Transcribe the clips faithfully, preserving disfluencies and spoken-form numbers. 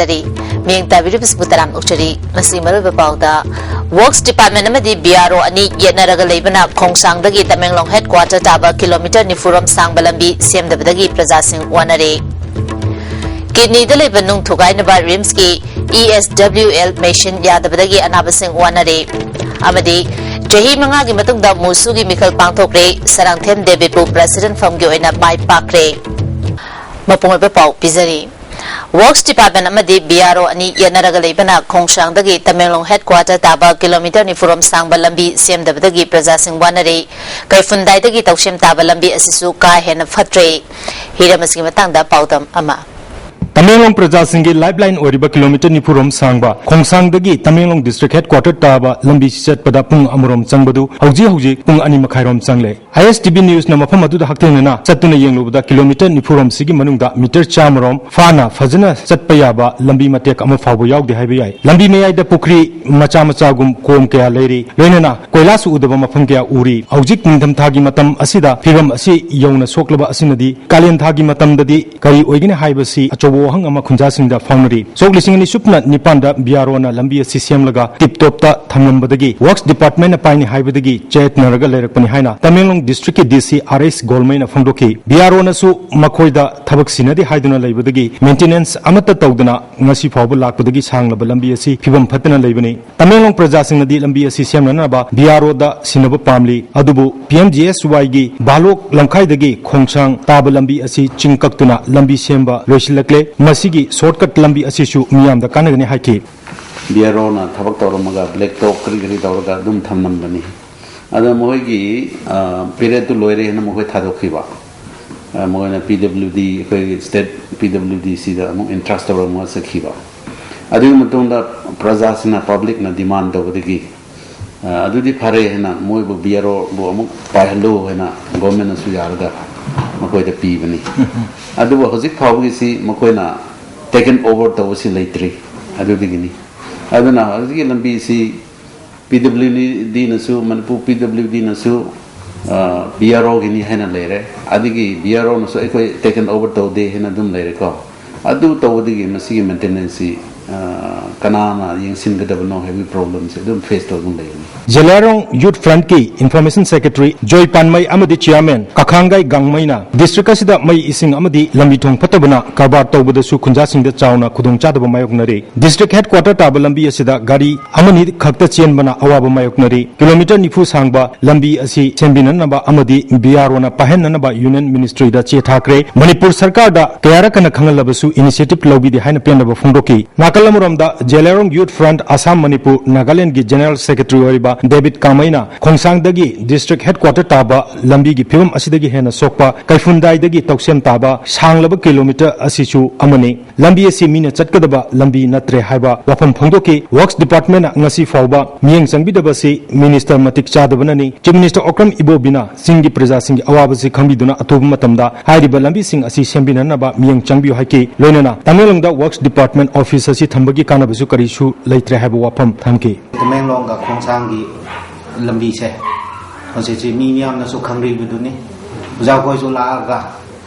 ꯖꯔꯤ꯫ ꯃꯤꯠꯌꯦꯡ ꯇꯥꯕꯤꯔꯤꯕꯁꯤꯕꯨ ꯇꯔꯥꯝꯅ ꯑꯣꯛꯆꯔꯤ꯫ ꯉꯁꯤ ꯃꯔꯨꯑꯣꯏꯕ ꯄꯥꯎꯗ, Works Department ꯑꯃꯗꯤ B R O ꯑꯅꯤ ꯌꯦꯠꯅꯔꯒ ꯂꯩꯕꯅ ꯈꯣꯡꯁꯥꯡꯗꯒꯤ ꯇꯃꯦꯡꯂꯣꯡ headquarter ꯇꯥꯕ kilometre ꯅꯤꯐꯨꯔꯣꯝ ꯁꯥꯡꯕ ꯂꯝꯕꯤ ꯁꯦꯝꯗꯕꯗꯒꯤ ꯄ꯭ꯔꯖꯥꯁꯤꯡ ꯋꯥꯅꯔꯦ꯫ Kidneyꯗ ꯂꯩꯕ ꯅꯨꯡ ꯊꯨꯒꯥꯏꯅꯕ RIMSꯀꯤ E S W L machine ꯌꯥꯗꯕꯗꯒꯤ ꯑꯅꯥꯕꯁꯤꯡ ꯋꯥꯅꯔꯦ꯫ ꯑꯃꯗꯤ ꯆꯍꯤ ꯃꯉꯥꯒꯤ ꯃꯇꯨꯡꯗ ꯃꯨꯁꯨꯒꯤ ꯃꯤꯈꯜ ꯄꯥꯡꯊꯣꯛꯈ꯭ꯔꯦ꯫ ꯁꯔꯥꯡꯊꯦꯝ ꯗꯦꯕꯤꯠꯄꯨ president ꯐꯝꯒꯤ ꯑꯣꯏꯅ ꯃꯥꯏ ꯄꯥꯛꯈ꯭ꯔꯦ꯫ ꯃꯄꯨꯡ ꯑꯣꯏꯕ ꯄꯥꯎ ꯄꯤꯖꯔꯤ꯫ Works Department ꯑꯃꯗꯤ B R O ꯑꯅꯤ ꯌꯦꯠꯅꯔꯒ ꯂꯩꯕꯅ ꯈꯣꯡꯁꯥꯡꯗꯒꯤ ꯇꯃꯦꯡꯂꯣꯡ headquarter ꯇꯥꯕ kilometre ꯅꯤꯐꯨꯔꯣꯝ ꯁꯥꯡꯕ ꯂꯝꯕꯤ ꯁꯦꯝꯗꯕꯗꯒꯤ ꯄ꯭ꯔꯖꯥꯁꯤꯡ ꯋꯥꯅꯔꯦ꯫ ꯀꯩꯐꯨꯟꯗꯥꯏꯗꯒꯤ ꯇꯧꯁꯦꯝ ꯇꯥꯕ ꯂꯝꯕꯤ ꯑꯁꯤꯁꯨ ꯀꯥ ꯍꯦꯟꯅ ꯐꯠꯇ꯭ꯔꯦ꯫ ꯍꯤꯔꯝ ꯑꯁꯤꯒꯤ ꯃꯇꯥꯡꯗ ꯄꯥꯎꯗꯝ ꯑꯃ꯫ ꯇꯃꯦꯡꯂꯣꯡ ꯄ꯭ꯔꯖꯥꯁꯤꯡꯒꯤ lifeline ꯑꯣꯏꯔꯤꯕ kilometre ꯅꯤꯐꯨꯔꯣꯝ ꯁꯥꯡꯕ ꯈꯣꯡꯁꯥꯡꯗꯒꯤ ꯇꯃꯦꯡꯂꯣꯡ district headquarter ꯇꯥꯕ ꯂꯝꯕꯤꯁꯤ ꯆꯠꯄꯗ ꯄꯨꯡ ꯑꯃꯔꯣꯝ ꯆꯪꯕꯗꯨ ꯍꯧꯖꯤꯛ ꯍꯧꯖꯤꯛ ꯄꯨꯡ ꯑꯅꯤ ꯃꯈꯥꯏꯔꯣꯝ ꯆꯪꯂꯦ꯫ I S T V newsꯅ ꯃꯐꯝ ꯑꯗꯨꯗ ꯍꯛꯊꯦꯡꯅꯅ ꯆꯠꯇꯨꯅ ꯌꯦꯡꯂꯨꯕꯗ kilometre ꯅꯤꯐꯨꯔꯣꯝꯁꯤꯒꯤ ꯃꯅꯨꯡꯗ metre ꯆꯥꯝꯃꯔꯣꯝ ꯐꯥꯅ ꯐꯖꯅ ꯆꯠꯄ ꯌꯥꯕ ꯂꯝꯕꯤ ꯃꯇꯦꯛ ꯑꯃ ꯐꯥꯎꯕ ꯌꯥꯎꯗꯦ ꯍꯥꯏꯕ ꯌꯥꯏ꯫ ꯂꯝꯕꯤ ꯃꯌꯥꯏꯗ ꯄꯨꯈ꯭ꯔꯤ ꯃꯆꯥ ꯃꯆꯥꯒꯨꯝ ꯀꯣꯝ ꯀꯌꯥ ꯂꯩꯔꯤ, ꯂꯣꯏꯅꯅ ꯀꯣꯏꯂꯥꯁꯁꯨ ꯎꯗꯕ ꯃꯐꯝ ꯀꯌꯥ ꯎꯔꯤ꯫ ꯍꯧꯖꯤꯛ ꯅꯤꯡꯊꯝꯊꯥꯒꯤ ꯃꯇꯝ ꯑꯁꯤꯗ ꯐꯤꯕꯝ ꯑꯁꯤ ꯌꯧꯅ ꯁꯣꯛꯂꯕ ꯑꯁꯤꯅꯗꯤ ꯀꯥꯂꯦꯟ ꯊꯥꯒꯤ ꯃꯇꯝꯗꯗꯤ ꯀꯔꯤ ꯑꯣꯏꯒꯅꯤ ꯍꯥꯏꯕꯁꯤ ꯑꯆꯧꯕ ꯋꯥꯍꯪ ꯑꯃ ꯈꯨꯟꯖꯥꯁꯤꯡꯗ ꯐꯥꯎꯅꯔꯤ꯫ ꯁꯣꯛ ꯂꯤꯁꯤꯡ ꯑꯅꯤ ꯁꯨꯞꯅ ꯅꯤꯄꯥꯟꯗ B R Oꯅ ꯂꯝꯕꯤ ꯑꯁꯤ ꯁꯦꯝꯂꯒ tip topꯇ ꯊꯝꯂꯝꯕꯗꯒꯤ Works Departmentꯅ ꯄꯥꯏꯅꯤ ꯍꯥꯏꯕꯗꯒꯤ ꯆꯌꯦꯠꯅꯔꯒ ꯂꯩꯔꯛꯄꯅꯤ ꯍꯥꯏꯅ Tamenglong districtꯀꯤ D C R S ꯒꯣꯜꯃꯩꯅ ꯐꯣꯡꯗꯣꯛꯈꯤ꯫ B R Oꯅꯁꯨ ꯃꯈꯣꯏꯗ ꯊꯕꯛ ꯁꯤꯟꯅꯗꯦ ꯍꯥꯏꯗꯨꯅ ꯂꯩꯕꯗꯒꯤ maintenance ꯑꯃꯠꯇ ꯇꯧꯗꯅ ꯉꯁꯤ ꯐꯥꯎꯕ ꯂꯥꯛꯄꯗꯒꯤ ꯁꯥꯡꯂꯕ ꯂꯝꯕꯤ ꯑꯁꯤ ꯐꯤꯕꯝ ꯐꯠꯇꯅ ꯂꯩꯕꯅꯤ꯫ ꯇꯃꯦꯡꯂꯣꯡ ꯄ꯭ꯔꯖꯥꯁꯤꯡꯅꯗꯤ ꯂꯝꯕꯤ ꯑꯁꯤ ꯁꯦꯝꯅꯅꯕ B R Oꯗ ꯁꯤꯟꯅꯕ ꯄꯥꯝꯂꯤ꯫ ꯑꯗꯨꯕꯨ P M G S Yꯒꯤ ꯚꯥꯂꯣꯛ ꯂꯝꯈꯥꯏꯗꯒꯤ ꯈꯣꯡꯁꯥꯡ ꯇꯥꯕ ꯂꯝꯕꯤ ꯑꯁꯤ ꯆꯤꯡ ꯀꯛꯇꯨꯅ ꯂꯝꯕꯤ ꯁꯦꯝꯕ ꯂꯣꯏꯁꯤꯜꯂꯛꯂꯦ꯫ ꯃꯁꯤꯒꯤ shortcut ꯂꯝꯕꯤ ꯑꯁꯤꯁꯨ ꯃꯤꯌꯥꯝꯗ ꯀꯥꯟꯅꯒꯅꯤ ꯍꯥꯏꯈꯤ꯫ B R Oꯅ ꯊꯕꯛ ꯇꯧꯔꯝꯃꯒ black top ꯀꯔꯤ ꯀꯔꯤ ꯇꯧꯔꯒ ꯑꯗꯨꯝ ꯊꯝꯂꯝꯕꯅꯤ꯫ ꯑꯗ ꯃꯈꯣꯏꯒꯤ, ꯑ, periodꯇꯨ ꯂꯣꯏꯔꯦ ꯍꯥꯏꯅ ꯃꯈꯣꯏ ꯊꯥꯗꯣꯛꯈꯤꯕ꯫ ꯑ, ꯃꯈꯣꯏꯅ P W D, ꯑꯩꯈꯣꯏꯒꯤ state P W Dꯁꯤꯗ ꯑꯃꯨꯛ entrust ꯇꯧꯔꯝꯃꯒ ꯆꯠꯈꯤꯕ꯫ ꯑꯗꯨꯒꯤ ꯃꯇꯨꯡꯗ ꯄ꯭ꯔꯖꯥꯁꯤꯡꯅ, publicꯅ demand ꯇꯧꯕꯗꯒꯤ, ꯑ, ꯑꯗꯨꯗꯤ ꯐꯔꯦ ꯍꯥꯏꯅ ꯃꯣꯏꯕꯨ B R Oꯕꯨ ꯑꯃꯨꯛ ꯄꯥꯏꯍꯜꯂꯨ ꯍꯥꯏꯅ governmentꯅꯁꯨ ꯌꯥꯔꯒ ꯃꯈꯣꯏꯗ ꯄꯤꯕꯅꯤ꯫ ꯑꯗꯨꯕꯨ ꯍꯧꯖꯤꯛ ꯐꯥꯎꯕꯒꯤꯁꯤ ꯃꯈꯣꯏꯅ taken over ꯇꯧꯕꯁꯤ ꯂꯩꯇ꯭ꯔꯤ꯫ ꯑꯗꯨꯗꯒꯤꯅꯤ꯫ ꯑꯗꯨꯅ ꯍꯧꯖꯤꯛꯀꯤ ꯂꯝꯕꯤꯁꯤ P W Dꯅꯁꯨ, Manipur P W Dꯅꯁꯨ, ꯑ, B R Oꯒꯤꯅꯤ ꯍꯥꯏꯅ ꯂꯩꯔꯦ꯫ ꯑꯗꯒꯤ B R Oꯅꯁꯨ ꯑꯩꯈꯣꯏ taken over ꯇꯧꯗꯦ ꯍꯥꯏꯅ ꯑꯗꯨꯝ ꯂꯩꯔꯦꯀꯣ꯫ ꯑꯗꯨ ꯇꯧꯕꯗꯒꯤ ꯃꯁꯤꯒꯤ ꯃꯦꯟꯇꯦꯅꯦꯟꯁꯁꯤ ꯀꯅꯥꯅ ꯌꯦꯡꯁꯤꯟꯒꯗꯕꯅꯣ ꯍꯥꯏꯕꯒꯤ ꯄ꯭ꯔꯣꯕ꯭ꯂꯦꯝꯁꯦ ꯑꯗꯨꯝ ꯐꯦꯁ ꯇꯧꯗꯨꯅ ꯂꯩꯒꯅꯤ꯫ ꯖꯦꯂꯤꯌꯥꯡꯔꯣꯡ ꯌꯨꯠ ꯐ꯭ꯔꯟꯠꯀꯤ ꯏꯟꯐꯣꯔꯃꯦꯁꯟ ꯁꯦꯀ꯭ꯔꯦꯇꯔꯤ ꯖꯣꯏ ꯄꯥꯟꯃꯩ ꯑꯃꯗꯤ ꯆꯤꯌꯥꯔꯃꯦꯟ ꯀꯈꯥꯡꯒꯥꯏ ꯒꯥꯡꯃꯩꯅ ꯗꯤꯁꯇ꯭ꯔꯤꯛ ꯑꯁꯤꯗ ꯃꯩ ꯏꯁꯤꯡ ꯑꯃꯗꯤ ꯂꯝꯕꯤ ꯊꯣꯡ ꯐꯠꯇꯕꯅ ꯀꯔꯕꯥꯔ ꯇꯧꯕꯗꯁꯨ ꯈꯨꯟꯖꯥꯁꯤꯡꯗ ꯆꯥꯎꯅ ꯈꯨꯗꯣꯡꯆꯥꯗꯕ ꯃꯥꯌꯣꯛꯅꯔꯤ꯫ ꯗꯤꯁꯇ꯭ꯔꯤꯛ ꯍꯦꯗꯀ꯭ꯋꯥꯇꯔ ꯇꯥꯕ ꯂꯝꯕꯤ ꯑꯁꯤꯗ ꯒꯥꯔꯤ ꯑꯃꯅꯤ ꯈꯛꯇ ꯆꯦꯟꯕꯅ ꯑꯋꯥꯕ ꯃꯥꯌꯣꯛꯅꯔꯤ꯫ ꯀꯤꯂꯣꯃꯤꯇꯔ ꯅꯤꯐꯨ ꯁꯥꯡꯕ ꯂꯝꯕꯤ ꯑꯁꯤ ꯁꯦꯝꯕꯤꯅꯅꯕ ꯑꯃꯗꯤ ꯕꯤ ꯑꯥꯔ ꯑꯣꯅ ꯄꯥꯏꯍꯟꯅꯅꯕ ꯌꯨꯅꯤꯌꯟ ꯃꯤꯅꯤꯁꯇ꯭ꯔꯤꯗ ꯆꯦ ꯊꯥꯈ꯭ꯔꯦ꯫ ꯃꯅꯤꯄꯨꯔ ꯁꯔꯀꯥꯔꯗ ꯀꯌꯥꯔꯛ ꯍꯟꯅ ꯈꯪꯍꯜꯂꯕꯁꯨ ꯏꯅꯤꯁꯤꯌꯦꯇꯤꯚ ꯂꯧꯕꯤꯗꯦ ꯍꯥꯏꯅ ꯄꯦꯟꯗꯕ ꯐꯣꯡꯗꯣꯛꯈꯤ꯫ ꯅꯥꯀꯜ ꯑꯃꯔꯣꯝꯗ ꯖꯦꯂꯤꯌꯥꯡꯔꯣꯡ ꯌꯨꯠ ꯐ꯭ꯔꯟꯠ ꯑꯁꯥꯝ ꯃꯅꯤꯄꯨꯔ ꯅꯥꯒꯥꯂꯦꯟꯗꯒꯤ ꯖꯦꯅꯔꯦꯜ ꯁꯦꯀ꯭ꯔꯦꯇꯔꯤ ꯑꯣꯏꯔꯤꯕ ꯗꯦꯕꯤꯠ ꯀꯥꯃꯩꯅ ꯈꯣꯡꯁꯥꯡꯗꯒꯤ ꯗꯤꯁꯇ꯭ꯔꯤꯛ ꯍꯦꯗꯀ꯭ꯋꯥꯇꯔ ꯇꯥꯕ ꯂꯝꯕꯤꯒꯤ ꯐꯤꯕꯝ ꯑꯁꯤꯗꯒꯤ ꯍꯦꯟꯅ ꯁꯣꯛꯄ ꯀꯩꯐꯨꯟꯗꯥꯏꯗꯒꯤ ꯇꯧꯁꯦꯝ ꯇꯥꯕ ꯁꯥꯡꯂꯕ ꯀꯤꯂꯣꯃꯤꯇꯔ ꯑꯁꯤꯁꯨ ꯑꯃꯅꯤ꯫ ꯂꯝꯕꯤ ꯑꯁꯤ ꯃꯤꯅ ꯆꯠꯀꯗꯕ ꯂꯝꯕꯤ ꯅꯠꯇ꯭ꯔꯦ ꯍꯥꯏꯕ ꯋꯥꯐꯝ ꯐꯣꯡꯗꯣꯛꯈꯤ꯫ ꯋꯔꯛꯁ ꯗꯤꯄꯥꯔꯠꯃꯦꯟꯠꯅ ꯉꯁꯤ ꯐꯥꯎꯕ ꯃꯤꯠꯌꯦꯡ ꯆꯪꯕꯤꯗꯕꯁꯤ ꯃꯤꯅꯤꯁꯇꯔ ꯃꯇꯤꯛ ꯆꯥꯗꯕꯅꯅꯤ꯫ ꯆꯤꯐ ꯃꯤꯅꯤꯁꯇꯔ ꯑꯣꯀ꯭ꯔꯝ ꯏꯕꯣꯕꯤꯅ ꯆꯤꯡꯒꯤ ꯄ꯭ꯔꯖꯥꯁꯤꯡꯒꯤ ꯑꯋꯥꯕꯁꯤ ꯈꯪꯕꯤꯗꯨꯅ ꯑꯊꯨꯕ ꯃꯇꯝꯗ ꯍꯥꯏꯔꯤꯕ ꯂꯝꯕꯤꯁꯤꯡ ꯑꯁꯤ ꯁꯦꯝꯕꯤꯅꯅꯕ ꯃꯤꯠꯌꯦꯡ ꯆꯪꯕꯤꯌꯨ ꯍꯥꯏꯈꯤ꯫ ꯂꯣꯏꯅꯅ ꯇꯃꯦꯡꯂꯣꯡꯗ ꯋꯔꯛꯁ ꯗꯤꯄꯥꯔꯠꯃꯦꯟꯠ ꯑꯣꯐꯤꯁ ꯑꯁꯤ ꯊꯝꯕꯒꯤ ꯀꯥꯟꯅꯕꯁꯨ ꯀꯔꯤꯁꯨ ꯂꯩꯇ꯭ꯔꯦ ꯍꯥꯏꯕ ꯋꯥꯐꯝ ꯊꯝꯈꯤ꯫ ꯇꯃꯦꯡꯂꯣꯡꯒ ꯈꯣꯡꯁꯥꯡꯒꯤ ꯂꯝꯕꯤꯁꯦ ꯍꯧꯖꯤꯛꯁꯤ ꯃꯤ ꯃꯌꯥꯝꯅꯁꯨ ꯈꯪꯔꯤꯕꯗꯨꯅꯤ꯫ ꯑꯣꯖꯥꯈꯣꯏꯁꯨ ꯂꯥꯛꯑꯒ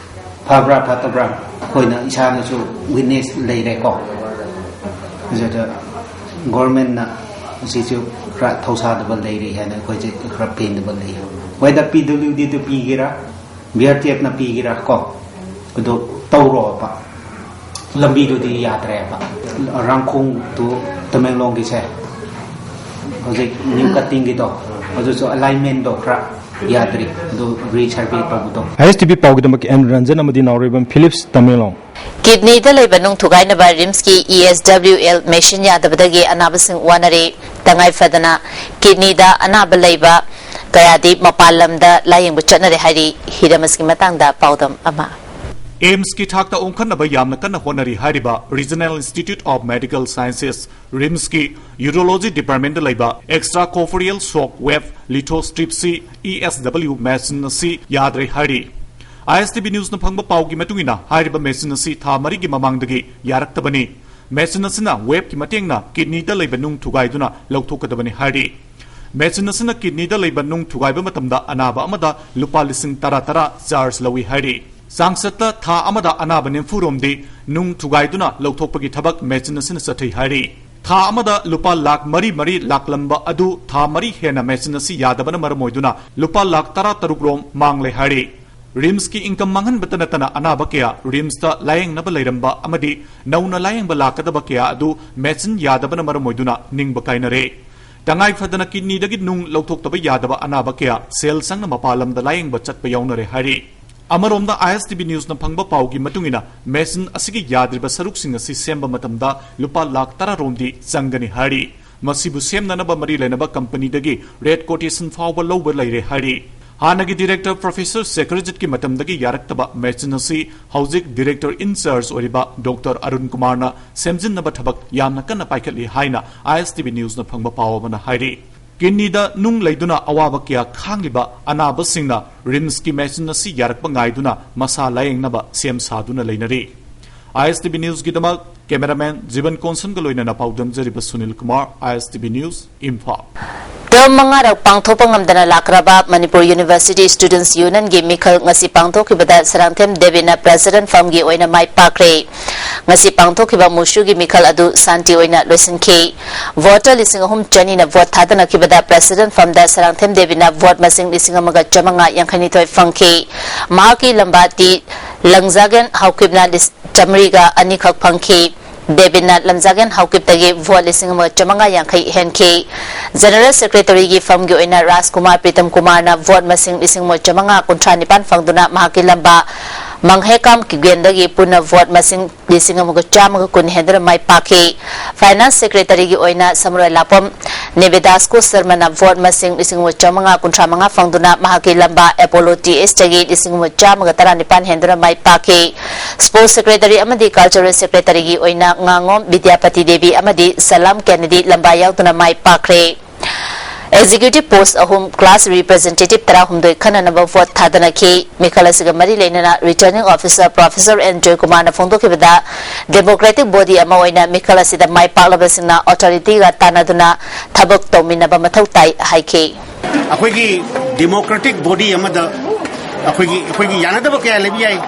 ꯐꯕ꯭ꯔꯥ ꯐꯠꯇꯕ꯭ꯔꯥ ꯑꯩꯈꯣꯏꯅ ꯏꯁꯥꯅꯁꯨ ꯋꯤꯠꯅꯦꯁ ꯂꯩꯔꯦꯀꯣ꯫ ꯑꯗꯨꯗ ꯒꯣꯔꯃꯦꯟꯅ ꯑꯁꯤꯁꯨ ꯈꯔ ꯊꯧꯁꯥꯗꯕ ꯂꯩꯔꯤ ꯍꯥꯏꯅ ꯑꯩꯈꯣꯏꯁꯦ ꯈꯔ ꯄꯦꯟꯗꯕ ꯂꯩ꯫ ꯋꯦꯗꯔ ꯄꯤ ꯗꯕ꯭ꯂꯤꯎ ꯗꯤꯗ ꯄꯤꯒꯦꯔꯥ, ꯕꯤ ꯑꯥꯔ ꯇꯤ ꯑꯦꯐꯅ ꯄꯤꯒꯦꯔꯥ ꯀꯣ, ꯑꯗꯨ ꯇꯧꯔꯣꯕ꯫ ꯂꯝꯕꯤꯗꯨꯗꯤ ꯌꯥꯗ꯭ꯔꯦꯕ꯫ ꯔꯥꯡꯈꯣꯡ ꯇꯨ ꯇꯃꯦꯡꯂꯣꯡꯒꯤꯁꯦ ꯍꯧꯖꯤꯛ ꯅ꯭ꯌꯨ ꯀꯠꯇꯤꯡꯒꯤꯗꯣ ꯑꯗꯨꯁꯨ ꯑꯦꯂꯥꯏꯟꯃꯦꯟꯗꯣ ꯈꯔ ꯌꯥꯗ꯭ꯔꯤ, ꯑꯗꯨ ꯔꯤꯁꯔꯚꯦ ꯇꯧꯕꯗꯣ꯫ ꯑꯥꯏ ꯑꯦꯁ ꯇꯤ ꯚꯤ ꯄꯥꯎꯒꯤꯗꯃꯛ ꯑꯦꯟ ꯔꯟꯖꯟ ꯑꯃꯗꯤ ꯅꯥꯎꯔꯦꯝꯕꯝ ꯐꯤꯂꯤꯞꯁ, ꯇꯃꯦꯡꯂꯣꯡ꯫ ꯀꯤꯗꯅꯤꯗ ꯂꯩꯕ ꯅꯨꯡ ꯊꯨꯒꯥꯏꯅꯕ ꯔꯤꯝꯁꯀꯤ E S W L machine ꯌꯥꯗꯕꯗꯒꯤ ꯑꯅꯥꯕꯁꯤꯡ ꯋꯥꯅꯔꯤ꯫ ꯇꯉꯥꯏ ꯐꯗꯅ ꯀꯤꯗꯅꯤꯗ ꯑꯅꯥꯕ ꯂꯩꯕ ꯀꯌꯥꯗꯤ ꯃꯄꯥꯟ ꯂꯝꯗ ꯂꯥꯌꯦꯡꯕ ꯆꯠꯅꯔꯦ ꯍꯥꯏꯔꯤ꯫ ꯍꯤꯔꯝ ꯑꯁꯤꯒꯤ ꯃꯇꯥꯡꯗ ꯄꯥꯎꯗꯝ ꯑꯃ꯫ ꯑꯦꯝꯁꯀꯤ ꯊꯥꯛꯇ ꯑꯣꯟꯈꯠꯅꯕ ꯌꯥꯝꯅ ꯀꯟꯅ ꯍꯣꯠꯅꯔꯤ ꯍꯥꯏꯔꯤꯕ Regional Institute of Medical Sciences, ꯔꯤꯝꯁꯀꯤ urology ꯗꯤꯄꯥꯔꯠꯃꯦꯟꯗ ꯂꯩꯕ extra corporeal shock wave lithotripsy, E S W machine ꯑꯁꯤ ꯌꯥꯗ꯭ꯔꯦ ꯍꯥꯏꯔꯤ꯫ ꯑꯥꯏ ꯑꯦꯁ ꯇꯤ ꯚꯤ ꯅ꯭ꯌꯨꯁꯅ ꯐꯪꯕ ꯄꯥꯎꯒꯤ ꯃꯇꯨꯡ ꯏꯟꯅ, ꯍꯥꯏꯔꯤꯕ ꯃꯦꯁꯤꯟ ꯑꯁꯤ ꯊꯥ ꯃꯔꯤꯒꯤ ꯃꯃꯥꯡꯗꯒꯤ ꯌꯥꯔꯛꯇꯕꯅꯤ꯫ ꯃꯦꯁꯤꯟ ꯑꯁꯤꯅ ꯋꯦꯕꯀꯤ ꯃꯇꯦꯡꯅ ꯀꯤꯗꯅꯤꯗ ꯂꯩꯕ ꯅꯨꯡ ꯊꯨꯒꯥꯏꯗꯨꯅ ꯂꯧꯊꯣꯛꯀꯗꯕꯅꯤ ꯍꯥꯏꯔꯤ꯫ ꯃꯦꯁꯤꯟ ꯑꯁꯤꯅ ꯀꯤꯗꯅꯤꯗ ꯂꯩꯕ ꯅꯨꯡ ꯊꯨꯒꯥꯏꯕ ꯃꯇꯝꯗ ꯑꯅꯥꯕ ꯑꯃꯗ ꯂꯨꯄꯥ ꯂꯤꯁꯤꯡ ꯇꯔꯥ ꯇꯔꯥ ꯆꯥꯔꯖ ꯂꯧꯏ ꯍꯥꯏꯔꯤ꯫ ꯆꯥꯡꯆꯠꯇ ꯊꯥ ꯑꯃꯗ ꯑꯅꯥꯕ ꯅꯤꯐꯨ ꯔꯣꯝꯗꯤ ꯅꯨꯡ ꯊꯨꯒꯥꯏꯗꯨꯅ ꯂꯧꯊꯣꯛꯄꯒꯤ ꯊꯕꯛ ꯃꯦꯆꯤꯟ ꯑꯁꯤꯅ ꯆꯠꯊꯩ ꯍꯥꯏꯔꯤ꯫ ꯊꯥ ꯑꯃꯗ ꯂꯨꯄꯥ ꯂꯥꯈ ꯃꯔꯤ ꯃꯔꯤ ꯂꯥꯛꯂꯝꯕ ꯑꯗꯨ ꯊꯥ ꯃꯔꯤ ꯍꯦꯟꯅ ꯃꯦꯆꯤꯟ ꯑꯁꯤ ꯌꯥꯗꯕꯅ ꯃꯔꯝ ꯑꯣꯏꯗꯨꯅ ꯂꯨꯄꯥ ꯂꯥꯈ ꯇꯔꯥ ꯇꯔꯨꯛ ꯔꯣꯝ ꯃꯥꯡꯂꯦ ꯍꯥꯏꯔꯤ꯫ ꯔꯤꯝꯁꯀꯤ ꯏꯟꯀꯝ ꯃꯥꯡꯍꯟꯕꯇ ꯅꯠꯇꯅ ꯑꯅꯥꯕ ꯀꯌꯥ ꯔꯤꯝꯁꯇ ꯂꯥꯌꯦꯡꯅꯕ ꯂꯩꯔꯝꯕ ꯑꯃꯗꯤ ꯅꯧꯅ ꯂꯥꯌꯦꯡꯕ ꯂꯥꯛꯀꯗꯕ ꯀꯌꯥ ꯑꯗꯨ ꯃꯦꯆꯤꯟ ꯌꯥꯗꯕꯅ ꯃꯔꯝ ꯑꯣꯏꯗꯨꯅ ꯅꯤꯡꯕ ꯀꯥꯏꯅꯔꯦ꯫ ꯇꯉꯥꯏ ꯐꯗꯅ ꯀꯤꯗꯅꯤꯗꯒꯤ ꯅꯨꯡ ꯂꯧꯊꯣꯛꯇꯕ ꯌꯥꯗꯕ ꯑꯅꯥꯕ ꯀꯌꯥ ꯁꯦꯜ ꯆꯪꯅ ꯃꯄꯥꯟ ꯂꯝꯗ ꯂꯥꯌꯦꯡꯕ ꯆꯠꯄ ꯌꯥꯎꯅꯔꯦ ꯍꯥꯏꯔꯤ꯫ ꯑꯃꯔꯣꯝꯗ, ISTV Newsꯅ ꯐꯪꯕ ꯄꯥꯎꯒꯤ ꯃꯇꯨꯡ ꯏꯟꯅ, ꯃꯦꯆꯤꯟ ꯑꯁꯤꯒꯤ ꯌꯥꯗ꯭ꯔꯤꯕ ꯁꯔꯨꯛꯁꯤꯡ ꯑꯁꯤ ꯁꯦꯝꯕ ꯃꯇꯝꯗ ꯂꯨꯄꯥ ꯂꯥꯈ ꯇꯔꯥ ꯔꯣꯝꯗꯤ ꯆꯪꯒꯅꯤ ꯍꯥꯏꯔꯤ꯫ ꯃꯁꯤꯕꯨ ꯁꯦꯝꯅꯅꯕ ꯃꯔꯤ ꯂꯩꯅꯕ ꯀꯝꯄꯅꯤꯗꯒꯤ ꯔꯦꯠ ꯀꯣꯇꯦꯁꯟ ꯐꯥꯎꯕ ꯂꯧꯕ ꯂꯩꯔꯦ ꯍꯥꯏꯔꯤ꯫ ꯍꯥꯟꯅꯒꯤ ꯗꯤꯔꯦꯛꯇꯔ ꯄ꯭ꯔꯣꯐꯦꯁꯔ ꯁꯦꯀ꯭ꯔꯖꯤꯠꯀꯤ ꯃꯇꯝꯗꯒꯤ ꯌꯥꯔꯛꯇꯕ ꯃꯦꯆꯤꯟ ꯑꯁꯤ ꯍꯧꯖꯤꯛ ꯗꯤꯔꯦꯛꯇꯔ ꯏꯟ ꯆꯥꯔꯖ ꯑꯣꯏꯔꯤꯕ ꯗꯣꯛꯇꯔ ꯑꯔꯨꯟ ꯀꯨꯃꯥꯔꯅ ꯁꯦꯝꯖꯤꯟꯅꯕ ꯊꯕꯛ ꯌꯥꯝꯅ ꯀꯟꯅ ꯄꯥꯏꯈꯠꯂꯤ ꯍꯥꯏꯅ ISTV Newsꯅ ꯐꯪꯕ ꯄꯥꯎ ꯑꯃꯅ ꯍꯥꯏꯔꯤ꯫ ꯀꯤꯗꯅꯤꯗ ꯅꯨꯡ ꯂꯩꯗꯨꯅ ꯑꯋꯥꯕ ꯀꯌꯥ ꯈꯥꯡꯂꯤꯕ ꯑꯅꯥꯕꯁꯤꯡꯅ ꯔꯤꯝꯁꯀꯤ ꯃꯦꯆꯤꯟ ꯑꯁꯤ ꯌꯥꯔꯛꯄ ꯉꯥꯏꯗꯨꯅ ꯃꯁꯥ ꯂꯥꯌꯦꯡꯅꯕ ꯁꯦꯝ ꯁꯥꯗꯨꯅ ꯂꯩꯅꯔꯤ꯫ ISTV Newsꯒꯤꯗꯃꯛ ꯀꯦꯃꯦꯔꯥꯃꯦꯟ ꯖꯤꯕꯟ ꯀꯣꯟꯁꯟꯒ ꯂꯣꯏꯅꯅ ꯄꯥꯎꯗꯝꯖꯔꯤꯕ ꯁꯨꯅꯤꯜ ꯀꯨꯃꯥꯔ, ISTV News, ꯏꯝꯐꯥꯜ꯫ ꯇꯔꯝ ꯃꯉꯥꯔꯛ ꯄꯥꯡꯊꯣꯛꯄ ꯉꯝꯗꯅ ꯂꯥꯛꯈ꯭ꯔꯕ ꯃꯅꯤꯄꯨꯔ University Students Unionꯒꯤ ꯃꯤꯈꯜ ꯉꯁꯤ ꯄꯥꯡꯊꯣꯛꯈꯤꯕꯗ ꯁꯔꯥꯡꯊꯦꯝ ꯗꯦꯕꯤꯅ president firmꯒꯤ ꯑꯣꯏꯅ ꯃꯥꯏ ꯄꯥꯛꯈ꯭ꯔꯦ꯫ ꯉꯁꯤ ꯄꯥꯡꯊꯣꯛꯈꯤꯕ ꯃꯨꯁꯨꯒꯤ ꯃꯤꯈꯜ ꯑꯗꯨ ꯁꯥꯟꯇꯤ ꯑꯣꯏꯅ ꯂꯣꯏꯁꯤꯟꯈꯤ꯫ Voter ꯂꯤꯁꯤꯡ ꯑꯍꯨꯝ ꯆꯅꯤꯅ vote ꯊꯥꯗꯅꯈꯤꯕꯗ president firmꯗ ꯁꯔꯥꯡꯊꯦꯝ ꯗꯦꯕꯤꯅ vote ꯃꯁꯤꯡ ꯂꯤꯁꯤꯡ ꯑꯃꯒ ꯆꯥꯃꯉꯥ ꯌꯥꯡꯈꯩꯅꯤꯊꯣꯏ ꯐꯪꯈꯤ꯫ ꯃꯍꯥꯛꯀꯤ ꯂꯝꯕꯥ ꯇꯤ ꯂꯪꯖꯥꯒꯦꯟ ꯍꯥꯎꯀꯤꯞꯅ ꯂꯤꯁ-, ꯆꯥꯃꯔꯤꯒ ꯑꯅꯤꯈꯛ ꯐꯪꯈꯤ꯫ ꯗꯦꯕꯤꯟꯅ ꯂꯝꯖꯥꯒꯦꯟ ꯍꯥꯎꯀꯤꯞꯇꯒꯤ vote ꯂꯤꯁꯤꯡ ꯑꯃꯒ ꯆꯥꯃꯉꯥ ꯌꯥꯡꯈꯩ ꯍꯦꯟꯈꯤ꯫ General Secretaryꯒꯤ firmꯒꯤ ꯑꯣꯏꯅ ꯔꯥꯖꯀꯨꯃꯥꯔ ꯄ꯭ꯔꯤꯇꯝ ꯀꯨꯃꯥꯔꯅ vote ꯃꯁꯤꯡ ꯂꯤꯁꯤꯡ ꯑꯃꯒ ꯆꯥꯃꯉꯥ ꯀꯨꯟꯊ꯭ꯔꯥ ꯅꯤꯄꯥꯟ ꯐꯪꯗꯨꯅ ꯃꯍꯥꯛꯀꯤ ꯂꯝꯕꯥ ꯃꯪꯍꯦꯀꯥꯝ ꯀꯤꯒꯦꯟꯗꯒꯤ ꯄꯨꯟꯅ vote ꯃꯁꯤꯡ ꯂꯤꯁꯤꯡ ꯑꯃꯒ ꯆꯥꯝꯃꯒ ꯀꯨꯟ ꯍꯦꯟꯗꯨꯅ ꯃꯥꯏ ꯄꯥꯛꯈꯤ꯫ Finance Secretaryꯒꯤ ꯑꯣꯏꯅ ꯁꯃꯨꯔꯥꯏ ꯂꯥꯛꯄꯝ ꯅꯦꯕꯤꯗꯥꯁꯀꯣ ꯁꯔꯃꯅ vote ꯃꯁꯤꯡ ꯂꯤꯁꯤꯡ ꯑꯃꯒ ꯆꯥꯃꯉꯥ ꯀꯨꯟꯊ꯭ꯔꯥ ꯃꯉꯥ ꯐꯪꯗꯨꯅ ꯃꯍꯥꯛꯀꯤ ꯂꯝꯕꯥ Apollo THꯇꯒꯤ ꯂꯤꯁꯤꯡ ꯑꯃꯒ ꯆꯥꯝꯃꯒ ꯇꯔꯥ ꯅꯤꯄꯥꯟ ꯍꯦꯟꯗꯨꯅ ꯃꯥꯏ ꯄꯥꯛꯈꯤ꯫ Sports Secretary ꯑꯃꯗꯤ Cultural Secretaryꯒꯤ ꯑꯣꯏꯅ ꯉꯥꯉꯣꯝ ꯕꯤꯗ꯭ꯌꯥꯄꯇꯤ ꯗꯦꯕꯤ ꯑꯃꯗꯤ ꯁꯂꯥꯝ ꯀꯦꯅꯦꯗꯤ ꯂꯝꯕꯥ ꯌꯥꯎꯗꯨꯅ ꯃꯥꯏ ꯄꯥꯛꯈ꯭ꯔꯦ꯫ Executive post ꯑꯍꯨꯝ, class representative ꯇꯔꯥꯍꯨꯝꯗꯣꯏ ꯈꯟꯅꯅꯕ vote ꯊꯥꯗꯅꯈꯤ꯫ ꯃꯤꯈꯜ ꯑꯁꯤꯒ ꯃꯔꯤ ꯂꯩꯅꯅ Returning Officer Professor N ꯖꯣꯏꯀꯨꯃꯥꯔꯅ ꯐꯣꯡꯗꯣꯛꯈꯤꯕꯗ, democratic body ꯑꯃ ꯑꯣꯏꯅ ꯃꯤꯈꯜ ꯑꯁꯤꯗ ꯃꯥꯏ ꯄꯥꯛꯂꯕꯁꯤꯡꯅ authorityꯒ ꯇꯥꯟꯅꯗꯨꯅ ꯊꯕꯛ ꯇꯧꯃꯤꯟꯅꯕ ꯃꯊꯧ ꯇꯥꯏ ꯍꯥꯏꯈꯤ꯫ ꯑꯩꯈꯣꯏꯒꯤ democratic body ꯑꯃꯗ ꯑꯩꯈꯣꯏꯒꯤ ꯑꯩꯈꯣꯏꯒꯤ ꯌꯥꯅꯗꯕ ꯀꯌꯥ ꯂꯩꯕ ꯌꯥꯏ,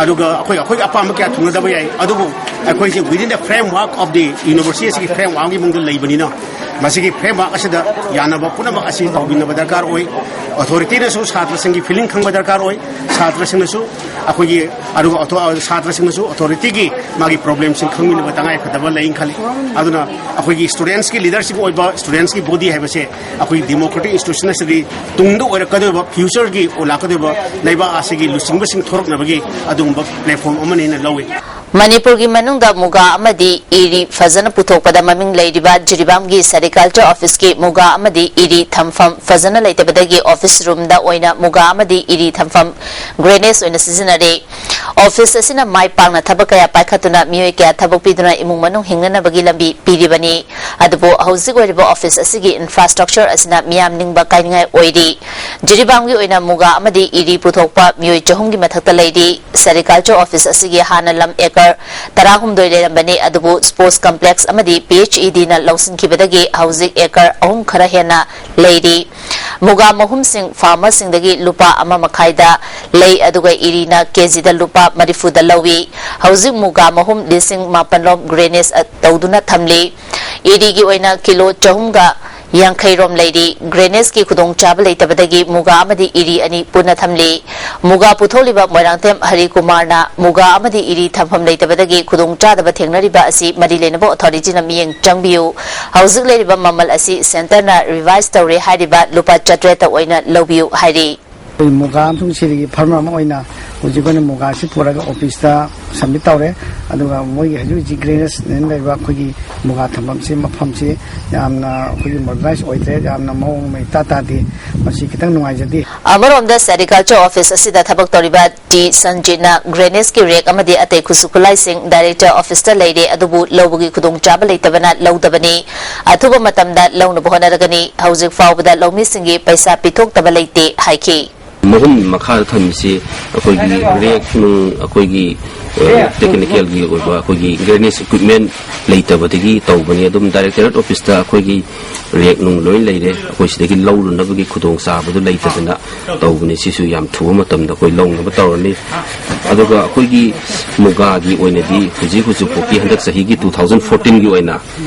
ꯑꯗꯨꯒ ꯑꯩꯈꯣꯏ ꯑꯩꯈꯣꯏꯒꯤ ꯑꯄꯥꯝꯕ ꯀꯌꯥ ꯊꯨꯡꯅꯗꯕ ꯌꯥꯏ꯫ ꯑꯗꯨꯕꯨ ꯑꯩꯈꯣꯏꯁꯦ within the framework of the university ꯑꯁꯤꯒꯤ framework ꯀꯤ ꯃꯅꯨꯡꯗ ꯂꯩꯕꯅꯤꯅ, ꯃꯁꯤꯒꯤ framework ꯑꯁꯤꯗ ꯌꯥꯅꯕ ꯄꯨꯝꯅꯃꯛ ꯑꯁꯤ ꯇꯧꯕꯤꯅꯕ ꯗꯔꯀꯥꯔ ꯑꯣꯏ꯫ Authority ꯅꯁꯨ ꯁꯥꯇ꯭ꯔꯁꯤꯡꯒꯤ feeling ꯈꯪꯕ ꯗꯔꯀꯥꯔ ꯑꯣꯏ, ꯁꯥꯇ꯭ꯔꯁꯤꯡꯅꯁꯨ ꯑꯩꯈꯣꯏꯒꯤ ꯑꯗꯨꯒ ꯑꯣꯊꯣ- ꯁꯥꯇ꯭ꯔꯁꯤꯡꯅꯁꯨ authority ꯒꯤ ꯃꯥꯒꯤ problem ꯁꯤꯡ ꯈꯪꯃꯤꯟꯅꯕ ꯇꯉꯥꯏ ꯐꯗꯕ ꯂꯩꯅ ꯈꯜꯂꯤ꯫ ꯑꯗꯨꯅ ꯑꯩꯈꯣꯏꯒꯤ students ꯀꯤ leadership ꯑꯣꯏꯕ students ꯀꯤ body ꯍꯥꯏꯕꯁꯦ ꯑꯩꯈꯣꯏꯒꯤ democratic institution ꯑꯁꯤꯒꯤ ꯇꯨꯡꯗ ꯑꯣꯏꯔꯛꯀꯗꯧꯔꯤꯕ, future ꯒꯤ ꯂꯥꯛꯀꯗꯧꯔꯤꯕ ꯂꯩꯕꯥꯛ ꯑꯁꯤꯒꯤ ꯂꯨꯆꯤꯡꯕꯁꯤꯡ ꯊꯣꯔꯛꯅꯕꯒꯤ ꯑꯗꯨꯒꯨꯝꯕ platform ꯑꯃꯅꯤ ꯍꯥꯏꯅ ꯂꯧꯏ꯫ ꯃꯅꯤꯄꯨꯔꯒꯤ ꯃꯅꯨꯡꯗ ꯃꯨꯒꯥ ꯑꯃꯗꯤ ꯏꯔꯤ ꯐꯖꯅ ꯄꯨꯊꯣꯛꯄꯗ ꯃꯃꯤꯡ ꯂꯩꯔꯤꯕ ꯖꯤꯔꯤꯕꯥꯝꯒꯤ Sericulture Office ꯀꯤ ꯃꯨꯒꯥ ꯑꯃꯗꯤ ꯏꯔꯤ ꯊꯝꯐꯝ ꯐꯖꯅ ꯂꯩꯇꯕꯗꯒꯤ office room ꯗ ꯑꯣꯏꯅ ꯃꯨꯒꯥ ꯑꯃꯗꯤ ꯏꯔꯤ ꯊꯝꯐꯝ grenage ꯑꯣꯏꯅ ꯁꯤꯖꯤꯟꯅꯔꯦ꯫ Office ꯑꯁꯤꯅ ꯃꯥꯏ ꯄꯥꯛꯅ ꯊꯕꯛ ꯀꯌꯥ ꯄꯥꯏꯈꯠꯇꯨꯅ ꯃꯤꯑꯣꯏ ꯀꯌꯥ ꯊꯕꯛ ꯄꯤꯗꯨꯅ ꯏꯃꯨꯡ ꯃꯅꯨꯡ ꯍꯤꯡꯅꯅꯕꯒꯤ ꯂꯝꯕꯤ ꯄꯤꯔꯤꯕꯅꯤ꯫ ꯑꯗꯨꯕꯨ ꯍꯧꯖꯤꯛ ꯑꯣꯏꯔꯤꯕ office ꯑꯁꯤꯒꯤ infrastructure ꯑꯁꯤꯅ ꯃꯤꯌꯥꯝ ꯅꯤꯡꯕ ꯀꯥꯏꯅꯤꯡꯉꯥꯏ ꯑꯣꯏꯔꯤ꯫ ꯖꯤꯔꯤꯕꯥꯝꯒꯤ ꯑꯣꯏꯅ ꯃꯨꯒꯥ ꯑꯃꯗꯤ ꯏꯔꯤ ꯄꯨꯊꯣꯛꯄ ꯃꯤꯑꯣꯏ ꯆꯍꯨꯝꯒꯤ ꯃꯊꯛꯇ ꯂꯩꯔꯤ꯫ Sericulture Office ꯑꯁꯤꯒꯤ ꯍꯥꯟꯅ ꯂꯝ acre ꯇꯔꯥꯍꯨꯝꯗꯣꯏ ꯂꯩꯔꯝꯕꯅꯤ, ꯑꯗꯨꯕꯨ sports complex ꯑꯃꯗꯤ P H E D ꯅ ꯂꯧꯁꯤꯟꯈꯤꯕꯗꯒꯤ ꯍꯧꯖꯤꯛ acre ꯑꯍꯨꯝ ꯈꯔ ꯍꯦꯟꯅ ꯂꯩꯔꯤ꯫ ꯃꯨꯒꯥ ꯃꯍꯨꯝꯁꯤꯡ farmer ꯁꯤꯡꯗꯒꯤ ꯂꯨꯄꯥ ꯑꯃ ꯃꯈꯥꯏꯗ ꯂꯩ, ꯑꯗꯨꯒ ꯏꯔꯤꯅ ꯀꯦꯖꯤꯗ ꯂꯨꯄꯥ ꯃꯔꯤꯐꯨꯗ ꯂꯧꯏ꯫ ꯍꯧꯖꯤꯛ ꯃꯨꯒꯥ ꯃꯍꯨꯝ ꯂꯤꯁꯤꯡ ꯃꯥꯄꯜ ꯔꯣꯝ grenage ꯇꯧꯗꯨꯅ ꯊꯝꯂꯤ꯫ ꯏꯔꯤꯒꯤ ꯑꯣꯏꯅ ꯀꯤꯂꯣ ꯆꯍꯨꯝꯒ ꯌꯥꯡꯈꯩ ꯔꯣꯝ ꯂꯩꯔꯤ꯫ Grenage ꯀꯤ ꯈꯨꯗꯣꯡꯆꯥꯕ ꯂꯩꯇꯕꯗꯒꯤ ꯃꯨꯒꯥ ꯑꯃꯗꯤ ꯏꯔꯤ ꯑꯅꯤ ꯄꯨꯟꯅ ꯊꯝꯂꯤ꯫ ꯃꯨꯒꯥ ꯄꯨꯊꯣꯛꯂꯤꯕ ꯃꯣꯏꯔꯥꯡꯊꯦꯝ ꯍꯔꯤꯀꯨꯃꯥꯔꯅ ꯃꯨꯒꯥ ꯑꯃꯗꯤ ꯏꯔꯤ ꯊꯝꯐꯝ ꯂꯩꯇꯕꯗꯒꯤ ꯈꯨꯗꯣꯡꯆꯥꯗꯕ ꯊꯦꯡꯅꯔꯤꯕ ꯑꯁꯤ ꯃꯔꯤ ꯂꯩꯅꯕ authority ꯅ ꯃꯤꯠꯌꯦꯡ ꯆꯪꯕꯤꯌꯨ꯫ ꯍꯧꯖꯤꯛ ꯂꯩꯔꯤꯕ ꯃꯃꯜ ꯑꯁꯤ centre ꯅ revise ꯇꯧꯔꯦ ꯍꯥꯏꯔꯤꯕ ꯂꯨꯄꯥ ꯆꯥꯇ꯭ꯔꯦꯠꯇ ꯑꯣꯏꯅ ꯂꯧꯕꯤꯌꯨ ꯍꯥꯏꯔꯤ꯫ ꯑꯩꯈꯣꯏ ꯃꯨꯒꯥ ꯑꯃꯁꯨꯡ ꯁꯤꯔꯤꯒꯤ farmer ꯑꯃ ꯑꯣꯏꯅ ꯍꯧꯖꯤꯛ ꯑꯩꯈꯣꯏꯅ ꯃꯨꯒꯥꯁꯤ ꯄꯨꯔꯒ office ꯇ submit ꯇꯧꯔꯦ꯫ ꯑꯗꯨꯒ ꯃꯣꯏꯒꯤ ꯍꯧꯖꯤꯛ ꯍꯧꯖꯤꯛ grenage ꯅꯦꯅ ꯂꯩꯕ ꯑꯩꯈꯣꯏꯒꯤ ꯃꯨꯒꯥ ꯊꯝꯐꯝꯁꯤ, ꯃꯐꯝꯁꯤ ꯌꯥꯝꯅ ꯑꯩꯈꯣꯏꯒꯤ modernise ꯑꯣꯏꯗ꯭ꯔꯦ, ꯌꯥꯝꯅ ꯃꯑꯣꯡ ꯑꯃ ꯏꯇꯥ ꯇꯥꯗꯦ꯫ ꯃꯁꯤ ꯈꯤꯇꯪ ꯅꯨꯡꯉꯥꯏꯖꯗꯦ꯫ ꯑꯃꯔꯣꯝꯗ Sericulture Office ꯑꯁꯤꯗ ꯊꯕꯛ ꯇꯧꯔꯤꯕ ꯇꯤ ꯁꯟꯖꯤꯠꯅ grenage ꯀꯤ rake ꯑꯃꯗꯤ ꯑꯇꯩ ꯈꯨꯠꯁꯨ ꯈꯨꯠꯂꯥꯏꯁꯤꯡ director office ꯇ ꯂꯩꯔꯦ, ꯑꯗꯨꯕꯨ ꯂꯧꯕꯒꯤ ꯈꯨꯗꯣꯡꯆꯥꯕ ꯂꯩꯇꯕꯅ ꯂꯧꯗꯕꯅꯤ꯫ ꯑꯊꯨꯕ ꯃꯇꯝꯗ ꯂꯧꯅꯕ ꯍꯣꯠꯅꯔꯒꯅꯤ꯫ ꯍꯧꯖꯤꯛ ꯐꯥꯎꯕꯗ ꯂꯧꯃꯤꯁꯤꯡꯒꯤ ꯄꯩꯁꯥ ꯄꯤꯊꯣꯛꯇꯕ ꯂꯩꯇꯦ ꯍꯥꯏꯈꯤ꯫ ꯃꯍꯨꯝ ꯃꯈꯥꯗ ꯊꯝꯃꯤꯁꯤ ꯑꯩꯈꯣꯏꯒꯤ rake ꯅꯨꯡ, ꯑꯩꯈꯣꯏꯒꯤ ꯇꯦꯛꯅꯤꯀꯦꯜꯒꯤ ꯑꯣꯏꯕ ꯑꯩꯈꯣꯏꯒꯤ ꯒ꯭ꯔꯦꯅꯦꯖ ꯏꯀ꯭ꯋꯤꯞꯃꯦꯟ ꯂꯩꯇꯕꯗꯒꯤ ꯇꯧꯕꯅꯤ꯫ ꯑꯗꯨꯝ ꯗꯥꯏꯔꯦꯛꯇꯣꯔꯦꯠ ꯑꯣꯐꯤꯁꯇ ꯑꯩꯈꯣꯏꯒꯤ ꯔꯦꯛ ꯅꯨꯡ ꯂꯣꯏ ꯂꯩꯔꯦ꯫ ꯑꯩꯈꯣꯏ ꯁꯤꯗꯒꯤ ꯂꯧꯔꯨꯅꯕꯒꯤ ꯈꯨꯗꯣꯡꯆꯥꯕꯗꯨ ꯂꯩꯇꯗꯅ ꯇꯧꯕꯅꯤ꯫ ꯁꯤꯁꯨ ꯌꯥꯝ ꯊꯨꯕ ꯃꯇꯝꯗ ꯑꯩꯈꯣꯏ ꯂꯧꯅꯕ ꯇꯧꯔꯅꯤ꯫ ꯑꯗꯨꯒ ꯑꯩꯈꯣꯏꯒꯤ ꯃꯨꯒꯥꯒꯤ ꯑꯣꯏꯅꯗꯤ ꯍꯧꯖꯤꯛ ꯍꯧꯖꯤꯛ ꯐꯥꯎꯒꯤ ꯍꯟꯗꯛ ꯆꯍꯤꯒꯤ ꯇꯨ ꯊꯥꯎꯖꯟ ꯐꯣꯔꯇꯤꯟꯒꯤ ꯑꯣꯏꯅ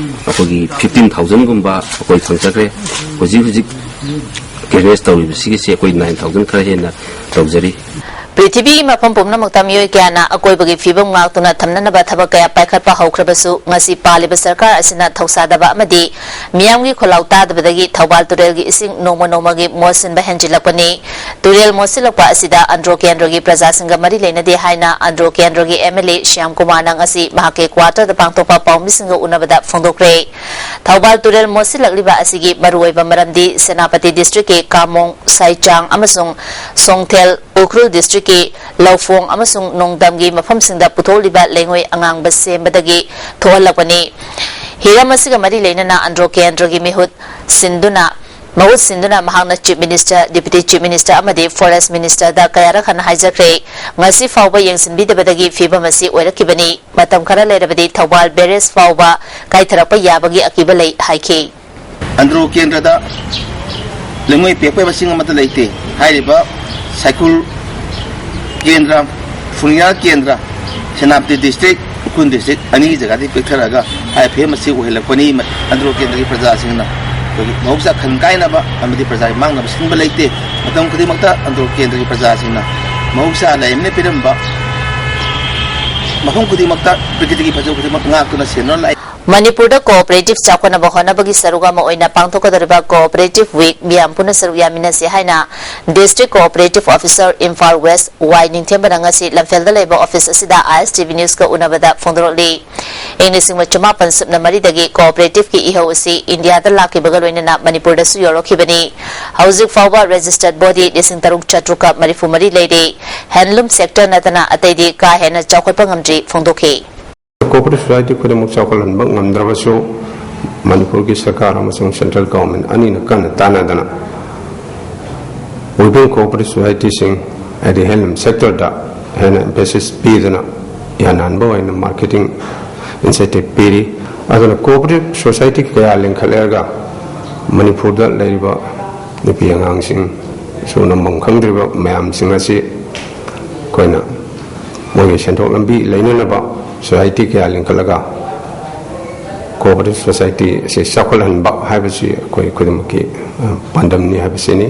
ꯑꯩꯈꯣꯏꯒꯤ ꯐꯤꯐꯇꯤꯟ ꯊꯥꯎꯖꯟꯒꯨꯝꯕ ꯑꯩꯈꯣꯏ ꯐꯪꯖꯈ꯭ꯔꯦ꯫ ꯍꯧꯖꯤꯛ ꯍꯧꯖꯤꯛ ꯒ꯭ꯔꯦꯅꯦꯖ ꯇꯧꯔꯤꯕꯁꯤꯒꯤꯁꯦ ꯑꯩꯈꯣꯏ ꯅꯥꯏꯟ ꯊꯥꯎꯖꯟ ꯈꯔ ꯍꯦꯟꯅ ꯇꯧꯖꯔꯤ꯫ ꯄ꯭ꯔꯤꯊꯤꯕꯤꯒꯤ ꯃꯐꯝ ꯄꯨꯝꯅꯃꯛꯇ ꯃꯤꯑꯣꯏ ꯀꯌꯥꯅ ꯑꯀꯣꯏꯕꯒꯤ ꯐꯤꯕꯝ ꯉꯥꯛꯇꯨꯅ ꯊꯝꯅꯅꯕ ꯊꯕꯛ ꯀꯌꯥ ꯄꯥꯏꯈꯠꯄ ꯍꯧꯈ꯭ꯔꯕꯁꯨ, ꯉꯁꯤ ꯄꯥꯜꯂꯤꯕ ꯁꯔꯀꯥꯔ ꯑꯁꯤꯅ ꯊꯧꯁꯥꯗꯕ ꯑꯃꯗꯤ ꯃꯤꯌꯥꯝꯒꯤ ꯈꯣꯜꯂꯥꯎ ꯇꯥꯗꯕꯗꯒꯤ ꯊꯧꯕꯥꯜ ꯇꯨꯔꯦꯜꯒꯤ ꯏꯁꯤꯡ ꯅꯣꯡꯃ ꯅꯣꯡꯃꯒꯤ ꯃꯣꯠꯁꯤꯟꯕ ꯍꯦꯟꯖꯤꯜꯂꯛꯄꯅꯤ꯫ ꯇꯨꯔꯦꯜ ꯃꯣꯠꯁꯤꯜꯂꯛꯄ ꯑꯁꯤꯗ ꯑꯟꯗ꯭ꯔꯣ ꯀꯦꯟꯗ꯭ꯔꯒꯤ ꯄ꯭ꯔꯖꯥꯁꯤꯡꯒ ꯃꯔꯤ ꯂꯩꯅꯗꯦ ꯍꯥꯏꯅ ꯑꯟꯗ꯭ꯔꯣ ꯀꯦꯟꯗ꯭ꯔꯒꯤ ꯑꯦꯝ ꯑꯦꯜ ꯑꯦ ꯁ꯭ꯌꯥꯝ ꯀꯨꯃꯥꯔꯅ ꯉꯁꯤ ꯃꯍꯥꯛꯀꯤ ꯀ꯭ꯋꯥꯇꯔꯗ ꯄꯥꯡꯊꯣꯛꯄ ꯄꯥꯎꯃꯤꯁꯤꯡꯒ ꯎꯅꯕꯗ ꯐꯣꯡꯗꯣꯛꯈ꯭ꯔꯦ꯫ ꯊꯧꯕꯥꯜ ꯇꯨꯔꯦꯜ ꯃꯣꯠꯁꯤꯜꯂꯛꯂꯤꯕ ꯑꯁꯤꯒꯤ ꯃꯔꯨꯑꯣꯏꯕ ꯃꯔꯝꯗꯤ ꯁꯦꯅꯥꯄꯇꯤ ꯗꯤꯁꯇ꯭ꯔꯤꯛꯀꯤ ꯀꯥꯃꯣꯡ, ꯁꯥꯏꯆꯥꯡ ꯑꯃꯁꯨꯡ ꯁꯣꯡꯊꯦꯜ, ꯎꯈ꯭ꯔꯨꯜ ꯗꯤꯁꯇ꯭ꯔꯤꯛꯀꯤ ꯂꯧꯐꯣꯡ ꯑꯃꯁꯨꯡ ꯅꯣꯡꯗꯝꯒꯤ ꯃꯐꯝꯁꯤꯡꯗ ꯄꯨꯊꯣꯛꯂꯤꯕ ꯂꯩꯉꯣꯏ ꯑꯉꯥꯡꯕ ꯁꯦꯝꯕꯗꯒꯤ ꯊꯣꯛꯍꯜꯂꯛꯄꯅꯤ꯫ ꯍꯤꯔꯝ ꯑꯁꯤꯒ ꯃꯔꯤ ꯂꯩꯅꯅ ꯑꯟꯗ꯭ꯔꯣ ꯀꯦꯟꯗ꯭ꯔꯒꯤ ꯃꯤꯍꯨꯠ ꯁꯤꯟꯗꯨꯅ, ꯃꯍꯨꯠ ꯁꯤꯟꯗꯨꯅ ꯃꯍꯥꯛꯅ Chief Minister, Deputy Chief Minister ꯑꯃꯗꯤ Forest Ministerꯗ ꯀꯌꯥꯔꯛ ꯍꯟꯅ ꯍꯥꯏꯖꯈ꯭ꯔꯦ꯫ ꯉꯁꯤ ꯐꯥꯎꯕ ꯌꯦꯡꯁꯤꯟꯕꯤꯗꯕꯗꯒꯤ ꯐꯤꯕꯝ ꯑꯁꯤ ꯑꯣꯏꯔꯛꯈꯤꯕꯅꯤ꯫ ꯃꯇꯝ ꯈꯔ ꯂꯩꯔꯕꯗꯤ ꯊꯧꯕꯥꯜ barrage ꯐꯥꯎꯕ ꯀꯥꯏꯊꯔꯛꯄ ꯌꯥꯕꯒꯤ ꯑꯀꯤꯕ ꯂꯩ ꯍꯥꯏꯈꯤ꯫ ꯑꯟꯗ꯭ꯔꯣ ꯀꯦꯟꯗ꯭ꯔꯗ ꯂꯩꯉꯣꯏ ꯄꯦꯛꯄ ꯃꯁꯤꯡ ꯑꯃꯠꯇ ꯂꯩꯇꯦ꯫ ꯍꯥꯏꯔꯤꯕ ꯁꯥꯏꯈꯨꯜ ꯀꯦꯟꯗ꯭ꯔ, ꯐꯨꯡꯌꯥ ꯀꯦꯟꯗ꯭ꯔ, ꯁꯦꯅꯥꯄꯇꯤ ꯗꯤꯁꯇ꯭ꯔꯤꯛ, ꯎꯈ꯭ꯔꯨꯜ ꯗꯤꯁꯇ꯭ꯔꯤꯛ ꯑꯅꯤꯒꯤ ꯖꯒꯥꯗꯒꯤ ꯄꯦꯛꯊꯔꯛꯑꯒ ꯍꯥꯏꯔꯤꯕ ꯐꯤꯕꯝ ꯑꯁꯤ ꯑꯣꯏꯍꯜꯂꯛꯄꯅꯤ꯫ ꯑꯟꯗ꯭ꯔꯣ ꯀꯦꯟꯗ꯭ꯔꯒꯤ ꯄ꯭ꯔꯖꯥꯁꯤꯡꯅ ꯑꯩꯈꯣꯏꯒꯤ ꯃꯍꯧꯁꯥ ꯈꯟ ꯀꯥꯏꯅꯕ ꯑꯃꯗꯤ ꯄ꯭ꯔꯖꯥꯒꯤ ꯃꯥꯡꯅꯕ ꯁꯤꯟꯕ ꯂꯩꯇꯦ꯫ ꯃꯇꯝ ꯈꯨꯗꯤꯡꯃꯛꯇ ꯑꯟꯗ꯭ꯔꯣ ꯀꯦꯟꯗ꯭ꯔꯒꯤ ꯄ꯭ꯔꯖꯥꯁꯤꯡꯅ ꯃꯍꯧꯁꯥ ꯂꯥꯏꯔꯦꯝꯕꯤꯅ ꯄꯤꯔꯝꯕ ꯃꯐꯝ ꯈꯨꯗꯤꯡꯃꯛꯇ ꯄ꯭ꯔꯀ꯭ꯔꯤꯇꯤꯒꯤ ꯐꯖꯕ ꯈꯨꯗꯤꯡꯃꯛ ꯉꯥꯛꯇꯨꯅ ꯁꯦꯟꯅꯗꯨꯅ ꯂꯥꯛꯏ꯫ ꯃꯅꯤꯄꯨꯔꯗ ꯀꯣꯑꯣꯄꯔꯦꯇꯤꯚ ꯆꯥꯎꯈꯠꯅꯕ ꯍꯣꯠꯅꯕꯒꯤ ꯁꯔꯨꯛ ꯑꯃ ꯑꯣꯏꯅ ꯄꯥꯡꯊꯣꯛꯀꯗꯧꯔꯤꯕ ꯀꯣꯑꯣꯄꯔꯦꯇꯤꯚ ꯋꯤꯛ ꯃꯤꯌꯥꯝ ꯄꯨꯟꯅ ꯁꯔꯨꯛ ꯌꯥꯃꯤꯟꯅꯁꯤ ꯍꯥꯏꯅ district cooperative officer Imphal west Y ꯅꯤꯡꯊꯦꯝꯕꯅ ꯉꯁꯤ ꯂꯝꯐꯦꯜꯗ ꯂꯩꯕ ꯑꯣꯐꯤꯁ ꯑꯁꯤꯗ ꯑꯥꯏ ꯑꯦꯁ ꯇꯤ ꯚꯤ ꯅ꯭ꯌꯨꯁꯀ ꯎꯅꯕꯗ ꯐꯣꯡꯗꯣꯔꯛꯂꯤ꯫ ꯏꯪ ꯂꯤꯁꯤꯡ ꯑꯃ ꯆꯃꯥꯄꯟ ꯁꯨꯞꯅ ꯃꯔꯤꯗꯒꯤ ꯀꯣꯑꯣꯄꯔꯦꯇꯤꯚꯀꯤ ꯏꯍꯧ ꯑꯁꯤ ꯏꯟꯗꯤꯌꯥꯗ ꯂꯥꯛꯈꯤꯕꯒ ꯂꯣꯏꯅꯅ ꯃꯅꯤꯄꯨꯔꯗꯁꯨ ꯌꯧꯔꯛꯈꯤꯕꯅꯤ꯫ ꯍꯧꯖꯤꯛ ꯐꯥꯎꯕ ꯔꯦꯖꯤꯁꯇꯔꯠ ꯕꯣꯗꯤ ꯂꯤꯁꯤꯡ ꯇꯔꯨꯛ ꯆꯥꯇ꯭ꯔꯨꯛꯀ ꯃꯔꯤꯐꯨ ꯃꯔꯤ ꯂꯩꯔꯤ꯫ ꯍꯦꯟꯂꯨꯝ ꯁꯦꯛꯇꯔ ꯅꯠꯇꯅ ꯑꯇꯩꯗꯤ ꯀꯥ ꯍꯦꯟꯅ ꯆꯥꯎꯈꯠꯄ ꯉꯝꯗ꯭ꯔꯤ ꯐꯣꯡꯗꯣꯛꯈꯤ꯫ ꯀꯣꯑꯣꯄꯔꯦꯇꯤꯚ ꯁꯣꯁꯥꯏꯇꯤ ꯈꯨꯗꯤꯡꯃꯛ ꯆꯥꯎꯈꯠꯍꯟꯕ ꯉꯝꯗ꯭ꯔꯕꯁꯨ, ꯃꯅꯤꯄꯨꯔꯒꯤ ꯁꯔꯀꯥꯔ ꯑꯃꯁꯨꯡ ꯁꯦꯟꯇ꯭ꯔꯦꯜ ꯒꯚꯔꯟꯃꯦꯟꯠ ꯑꯅꯤꯅ ꯀꯟꯅ ꯇꯥꯟꯅꯗꯅ ꯋꯤꯚꯤꯡ ꯀꯣꯑꯣꯄꯔꯦꯇꯤꯚ ꯁꯣꯁꯥꯏꯇꯤꯁꯤꯡ ꯍꯥꯏꯗꯤ ꯍꯦꯟꯂꯨꯝ ꯁꯦꯛꯇꯔꯗ ꯍꯦꯟꯅ ꯏꯝꯐꯦꯁꯤꯁ ꯄꯤꯗꯨꯅ ꯏꯍꯥꯟ ꯍꯥꯟꯕ ꯑꯣꯏꯅ marketing incentive ꯄꯤꯔꯤ꯫ ꯑꯗꯨꯅ cooperative society ꯀꯌꯥ ꯂꯤꯡꯈꯠꯂꯒ ꯃꯅꯤꯄꯨꯔꯗ ꯂꯩꯔꯤꯕ ꯅꯨꯄꯤ ꯑꯉꯥꯡꯁꯤꯡ ꯁꯨ ꯅꯣꯝꯐꯝ ꯈꯪꯗ꯭ꯔꯤꯕ ꯃꯌꯥꯝꯁꯤꯡ ꯑꯁꯤ ꯑꯩꯈꯣꯏꯅ ꯃꯣꯏꯒꯤ ꯁꯦꯟꯊꯣꯛ ꯂꯝꯕꯤ ꯂꯩꯅꯅꯕ society ꯀꯌꯥ ꯂꯤꯡꯈꯠꯂꯒ cooperative society ꯑꯁꯤ ꯆꯥꯎꯈꯠꯍꯟꯕ ꯍꯥꯏꯕꯁꯤ ꯑꯩꯈꯣꯏ ꯈꯨꯗꯤꯡꯃꯛꯀꯤ, ꯑ, ꯄꯥꯟꯗꯝꯅꯤ ꯍꯥꯏꯕꯁꯤꯅꯤ꯫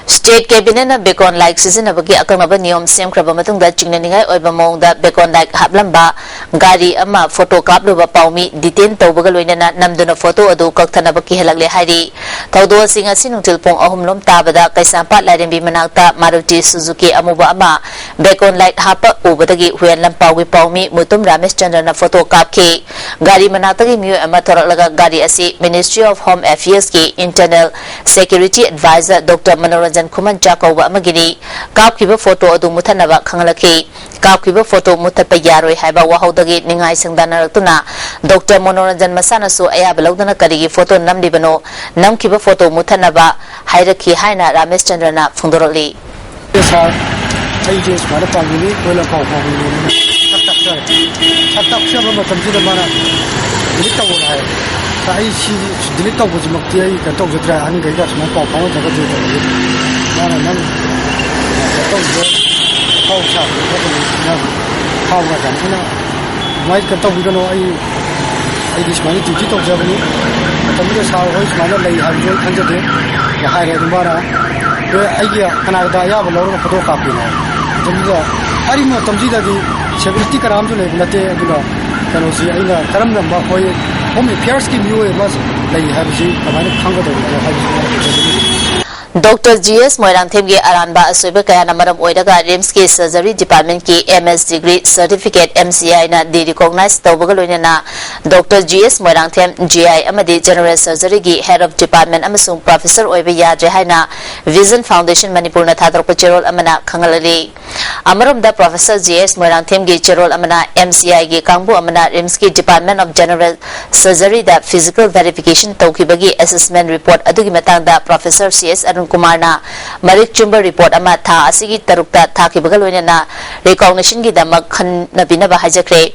State Cabinet ꯅ beacon light ꯁꯤꯖꯤꯟꯅꯕꯒꯤ ꯑꯀꯛꯅꯕ ꯅꯤꯌꯣꯝ ꯁꯦꯝꯈ꯭ꯔꯕ ꯃꯇꯨꯡꯗ ꯆꯤꯡꯅꯅꯤꯡꯉꯥꯏ ꯑꯣꯏꯕ ꯃꯑꯣꯡꯗ beacon light ꯍꯥꯞꯂꯝꯕ ꯒꯥꯔꯤ ꯑꯃ photo ꯀꯥꯞꯂꯨꯕ ꯄꯥꯎꯃꯤ detain ꯇꯧꯕꯒ ꯂꯣꯏꯅꯅ ꯅꯝꯗꯨꯅ photo ꯑꯗꯨ ꯀꯛꯊꯠꯅꯕ ꯀꯤꯍꯜꯂꯛꯂꯦ ꯍꯥꯏꯔꯤ꯫ ꯊꯧꯗꯣꯛ ꯑꯁꯤ ꯉꯁꯤ ꯅꯨꯡꯊꯤꯜ ꯄꯨꯡ ꯑꯍꯨꯝ ꯂꯣꯝ ꯇꯥꯕꯗ ꯀꯩꯁꯥꯝꯄꯥꯠ ꯂꯥꯏꯔꯦꯝꯕꯤ ꯃꯅꯥꯛꯇ Maruti Suzuki ꯑꯃꯨꯕ ꯑꯃ beacon light ꯍꯥꯞꯄ ꯎꯕꯗꯒꯤ ꯍꯨꯌꯦꯟ ꯂꯝꯄꯥꯎꯒꯤ ꯄꯥꯎꯃꯤ ꯃꯨꯇꯨꯝ ꯔꯥꯃꯦꯁꯆꯟꯗ꯭ꯔꯅ photo ꯀꯥꯞꯈꯤ꯫ ꯒꯥꯔꯤ ꯃꯅꯥꯛꯇꯒꯤ ꯃꯤꯑꯣꯏ ꯑꯃ ꯊꯣꯔꯛꯂꯒ ꯒꯥꯔꯤ ꯑꯁꯤ Ministry of Home Affairs ꯀꯤ Internal Security Advisor Doctor Manoranjan ꯈꯨꯃꯟꯆꯥ ꯀꯧꯕ ꯑꯃꯒꯤꯅꯤ꯫ ꯀꯥꯞꯈꯤꯕ photo ꯑꯗꯨ ꯃꯨꯠꯊꯠꯅꯕ ꯈꯪꯍꯜꯂꯛꯈꯤ꯫ ꯀꯥꯞꯈꯤꯕ photo ꯃꯨꯠꯊꯠꯄ ꯌꯥꯔꯣꯏ ꯍꯥꯏꯕ ꯋꯥꯍꯧꯗꯒꯤ ꯅꯤꯡꯉꯥꯏ ꯁꯪꯗꯥꯅꯔꯛꯇꯨꯅ Doctor ꯃꯅꯣꯔꯟꯖꯟ ꯃꯁꯥꯅꯁꯨ ꯑꯌꯥꯕ ꯂꯧꯗꯅ ꯀꯔꯤꯒꯤ photo ꯅꯝꯂꯤꯕꯅꯣ, ꯅꯝꯈꯤꯕ photo ꯃꯨꯠꯊꯠꯅꯕ ꯍꯥꯏꯔꯛꯈꯤ ꯍꯥꯏꯅ ꯔꯥꯃꯦꯁꯆꯟꯗ꯭ꯔꯅ ꯐꯣꯡꯗꯣꯔꯛꯂꯤ꯫ ꯁꯥꯔ, ꯑꯩꯁꯦ ꯁꯨꯃꯥꯏꯅ ꯄꯥꯝꯃꯤꯅꯤ, ꯀꯣꯏꯅ ꯄꯥꯎ ꯐꯥꯎꯕꯤꯅꯤ, ꯁꯛ ꯇꯥꯛꯆꯔꯦ꯫ ꯁꯛ ꯇꯥꯛꯆꯕ ꯃꯇꯝꯁꯤꯗ ꯃꯥꯅ delete ꯇꯧꯑꯣꯅ ꯍꯥꯏ꯫ ꯑꯩ ꯁꯤ delete ꯇꯧꯕꯁꯤꯃꯛꯇꯤ ꯑꯩ ꯀꯩꯅꯣ ꯇꯧꯖꯗ꯭ꯔꯦ, ꯑꯍꯟꯈꯩꯒ ꯁꯨꯃꯥꯏꯅ ꯄꯥꯎ ꯐꯥꯎꯅꯗ꯭ꯔꯒꯗꯤ ꯇꯧꯕꯅꯤ꯫ ꯃꯥꯅ ꯅꯪ ꯀꯩꯅꯣ ꯇꯧꯕꯗꯣ ꯑꯐꯥꯎ ꯁꯥꯕꯅꯤ ꯈꯣꯠꯄꯅꯤ, ꯅꯪ ꯐꯥꯎꯕ ꯌꯥꯝ ꯊꯤꯅ ꯑꯗꯨꯃꯥꯏꯅ ꯀꯩꯅꯣ ꯇꯧꯕꯤꯒꯅꯣ, ꯑꯩ, ꯑꯩꯗꯤ ꯁꯨꯃꯥꯏꯅ duty ꯇꯧꯖꯕꯅꯤ, ꯃꯇꯝꯗꯨꯗ ꯁꯥꯔ ꯍꯣꯏ ꯁꯨꯃꯥꯏꯅ ꯂꯩ ꯍꯥꯏꯕꯁꯨ ꯑꯩ ꯈꯪꯖꯗꯦ ꯍꯥꯏꯔꯦ꯫ ꯑꯗꯨ ꯃꯥꯅ, "ꯑꯗꯣ ꯑꯩꯒꯤ ꯀꯅꯥꯒꯤꯗ ꯑꯌꯥꯕ ꯂꯧꯔꯒ photo ꯀꯥꯞꯄꯤꯅꯣ?" ꯃꯇꯝꯗꯨꯗ, ꯍꯥꯏꯔꯤꯕ ꯃꯇꯝꯁꯤꯗꯗꯤ security ꯀꯅꯥꯝꯁꯨ ꯂꯩꯕ ꯅꯠꯇꯦ꯫ ꯑꯗꯨꯅ ꯀꯩꯅꯣꯁꯤ ꯑꯩꯅ ꯀꯔꯝꯅ ꯑꯩꯈꯣꯏ Home Affairs ꯀꯤ ꯃꯤꯑꯣꯏ ꯑꯃ ꯂꯩ ꯍꯥꯏꯕꯁꯤ ꯀꯃꯥꯏꯅ ꯈꯪꯒꯗꯧꯔꯤꯅꯣ ꯍꯥꯏꯕꯁꯤ ꯑꯩꯅ ꯍꯪꯖꯅꯤꯡꯉꯤ꯫ Doctor G S ꯃꯣꯏꯔꯥꯡꯊꯦꯝꯒꯤ ꯑꯔꯥꯟꯕ ꯑꯁꯣꯏꯕ ꯀꯌꯥꯅ ꯃꯔꯝ ꯑꯣꯏꯔꯒ RIMS ꯀꯤ surgery department ꯀꯤ M S degree certificate M C I ꯅ derecognize ꯇꯧꯕꯒ ꯂꯣꯏꯅꯅ Doctor G S Moirangthem G I ꯑꯃꯗꯤ General Surgery ꯒꯤ Head of Department ꯑꯃꯁꯨꯡ Professor ꯑꯣꯏꯕ ꯌꯥꯗ꯭ꯔꯦ ꯍꯥꯏꯅ Vision Foundation ꯃꯅꯤꯄꯨꯔꯅ ꯊꯥꯗꯣꯔꯛꯄ ꯆꯦꯔꯣꯜ ꯑꯃꯅ ꯈꯪꯍꯜꯂꯤ꯫ ꯑꯃꯔꯣꯝꯗ Professor G S ꯃꯣꯏꯔꯥꯡꯊꯦꯝꯒꯤ ꯆꯦꯔꯣꯜ ꯑꯃꯅ M C I ꯒꯤ ꯀꯥꯡꯕꯨ ꯑꯃꯅ RIMS ꯀꯤ Department of General Surgery the physical verification ꯇꯧꯈꯤꯕꯒꯤ assessment report ꯑꯗꯨꯒꯤ ꯃꯇꯥꯡꯗ Professor C S ꯑꯔꯨꯟ ꯀꯨꯃꯥꯔꯅ ꯃꯔꯤꯛ ꯆꯨꯝꯕ ꯔꯤꯄꯣꯔꯠ ꯑꯃ ꯊꯥ ꯑꯁꯤꯒꯤ ꯇꯔꯨꯛꯇ ꯊꯥꯈꯤꯕꯒ ꯂꯣꯏꯅꯅ ꯔꯤꯀꯣꯒꯅꯤꯁꯟꯒꯤꯗꯃꯛ ꯈꯟꯅꯕꯤꯅꯕ ꯍꯥꯏꯖꯈ꯭ꯔꯦ꯫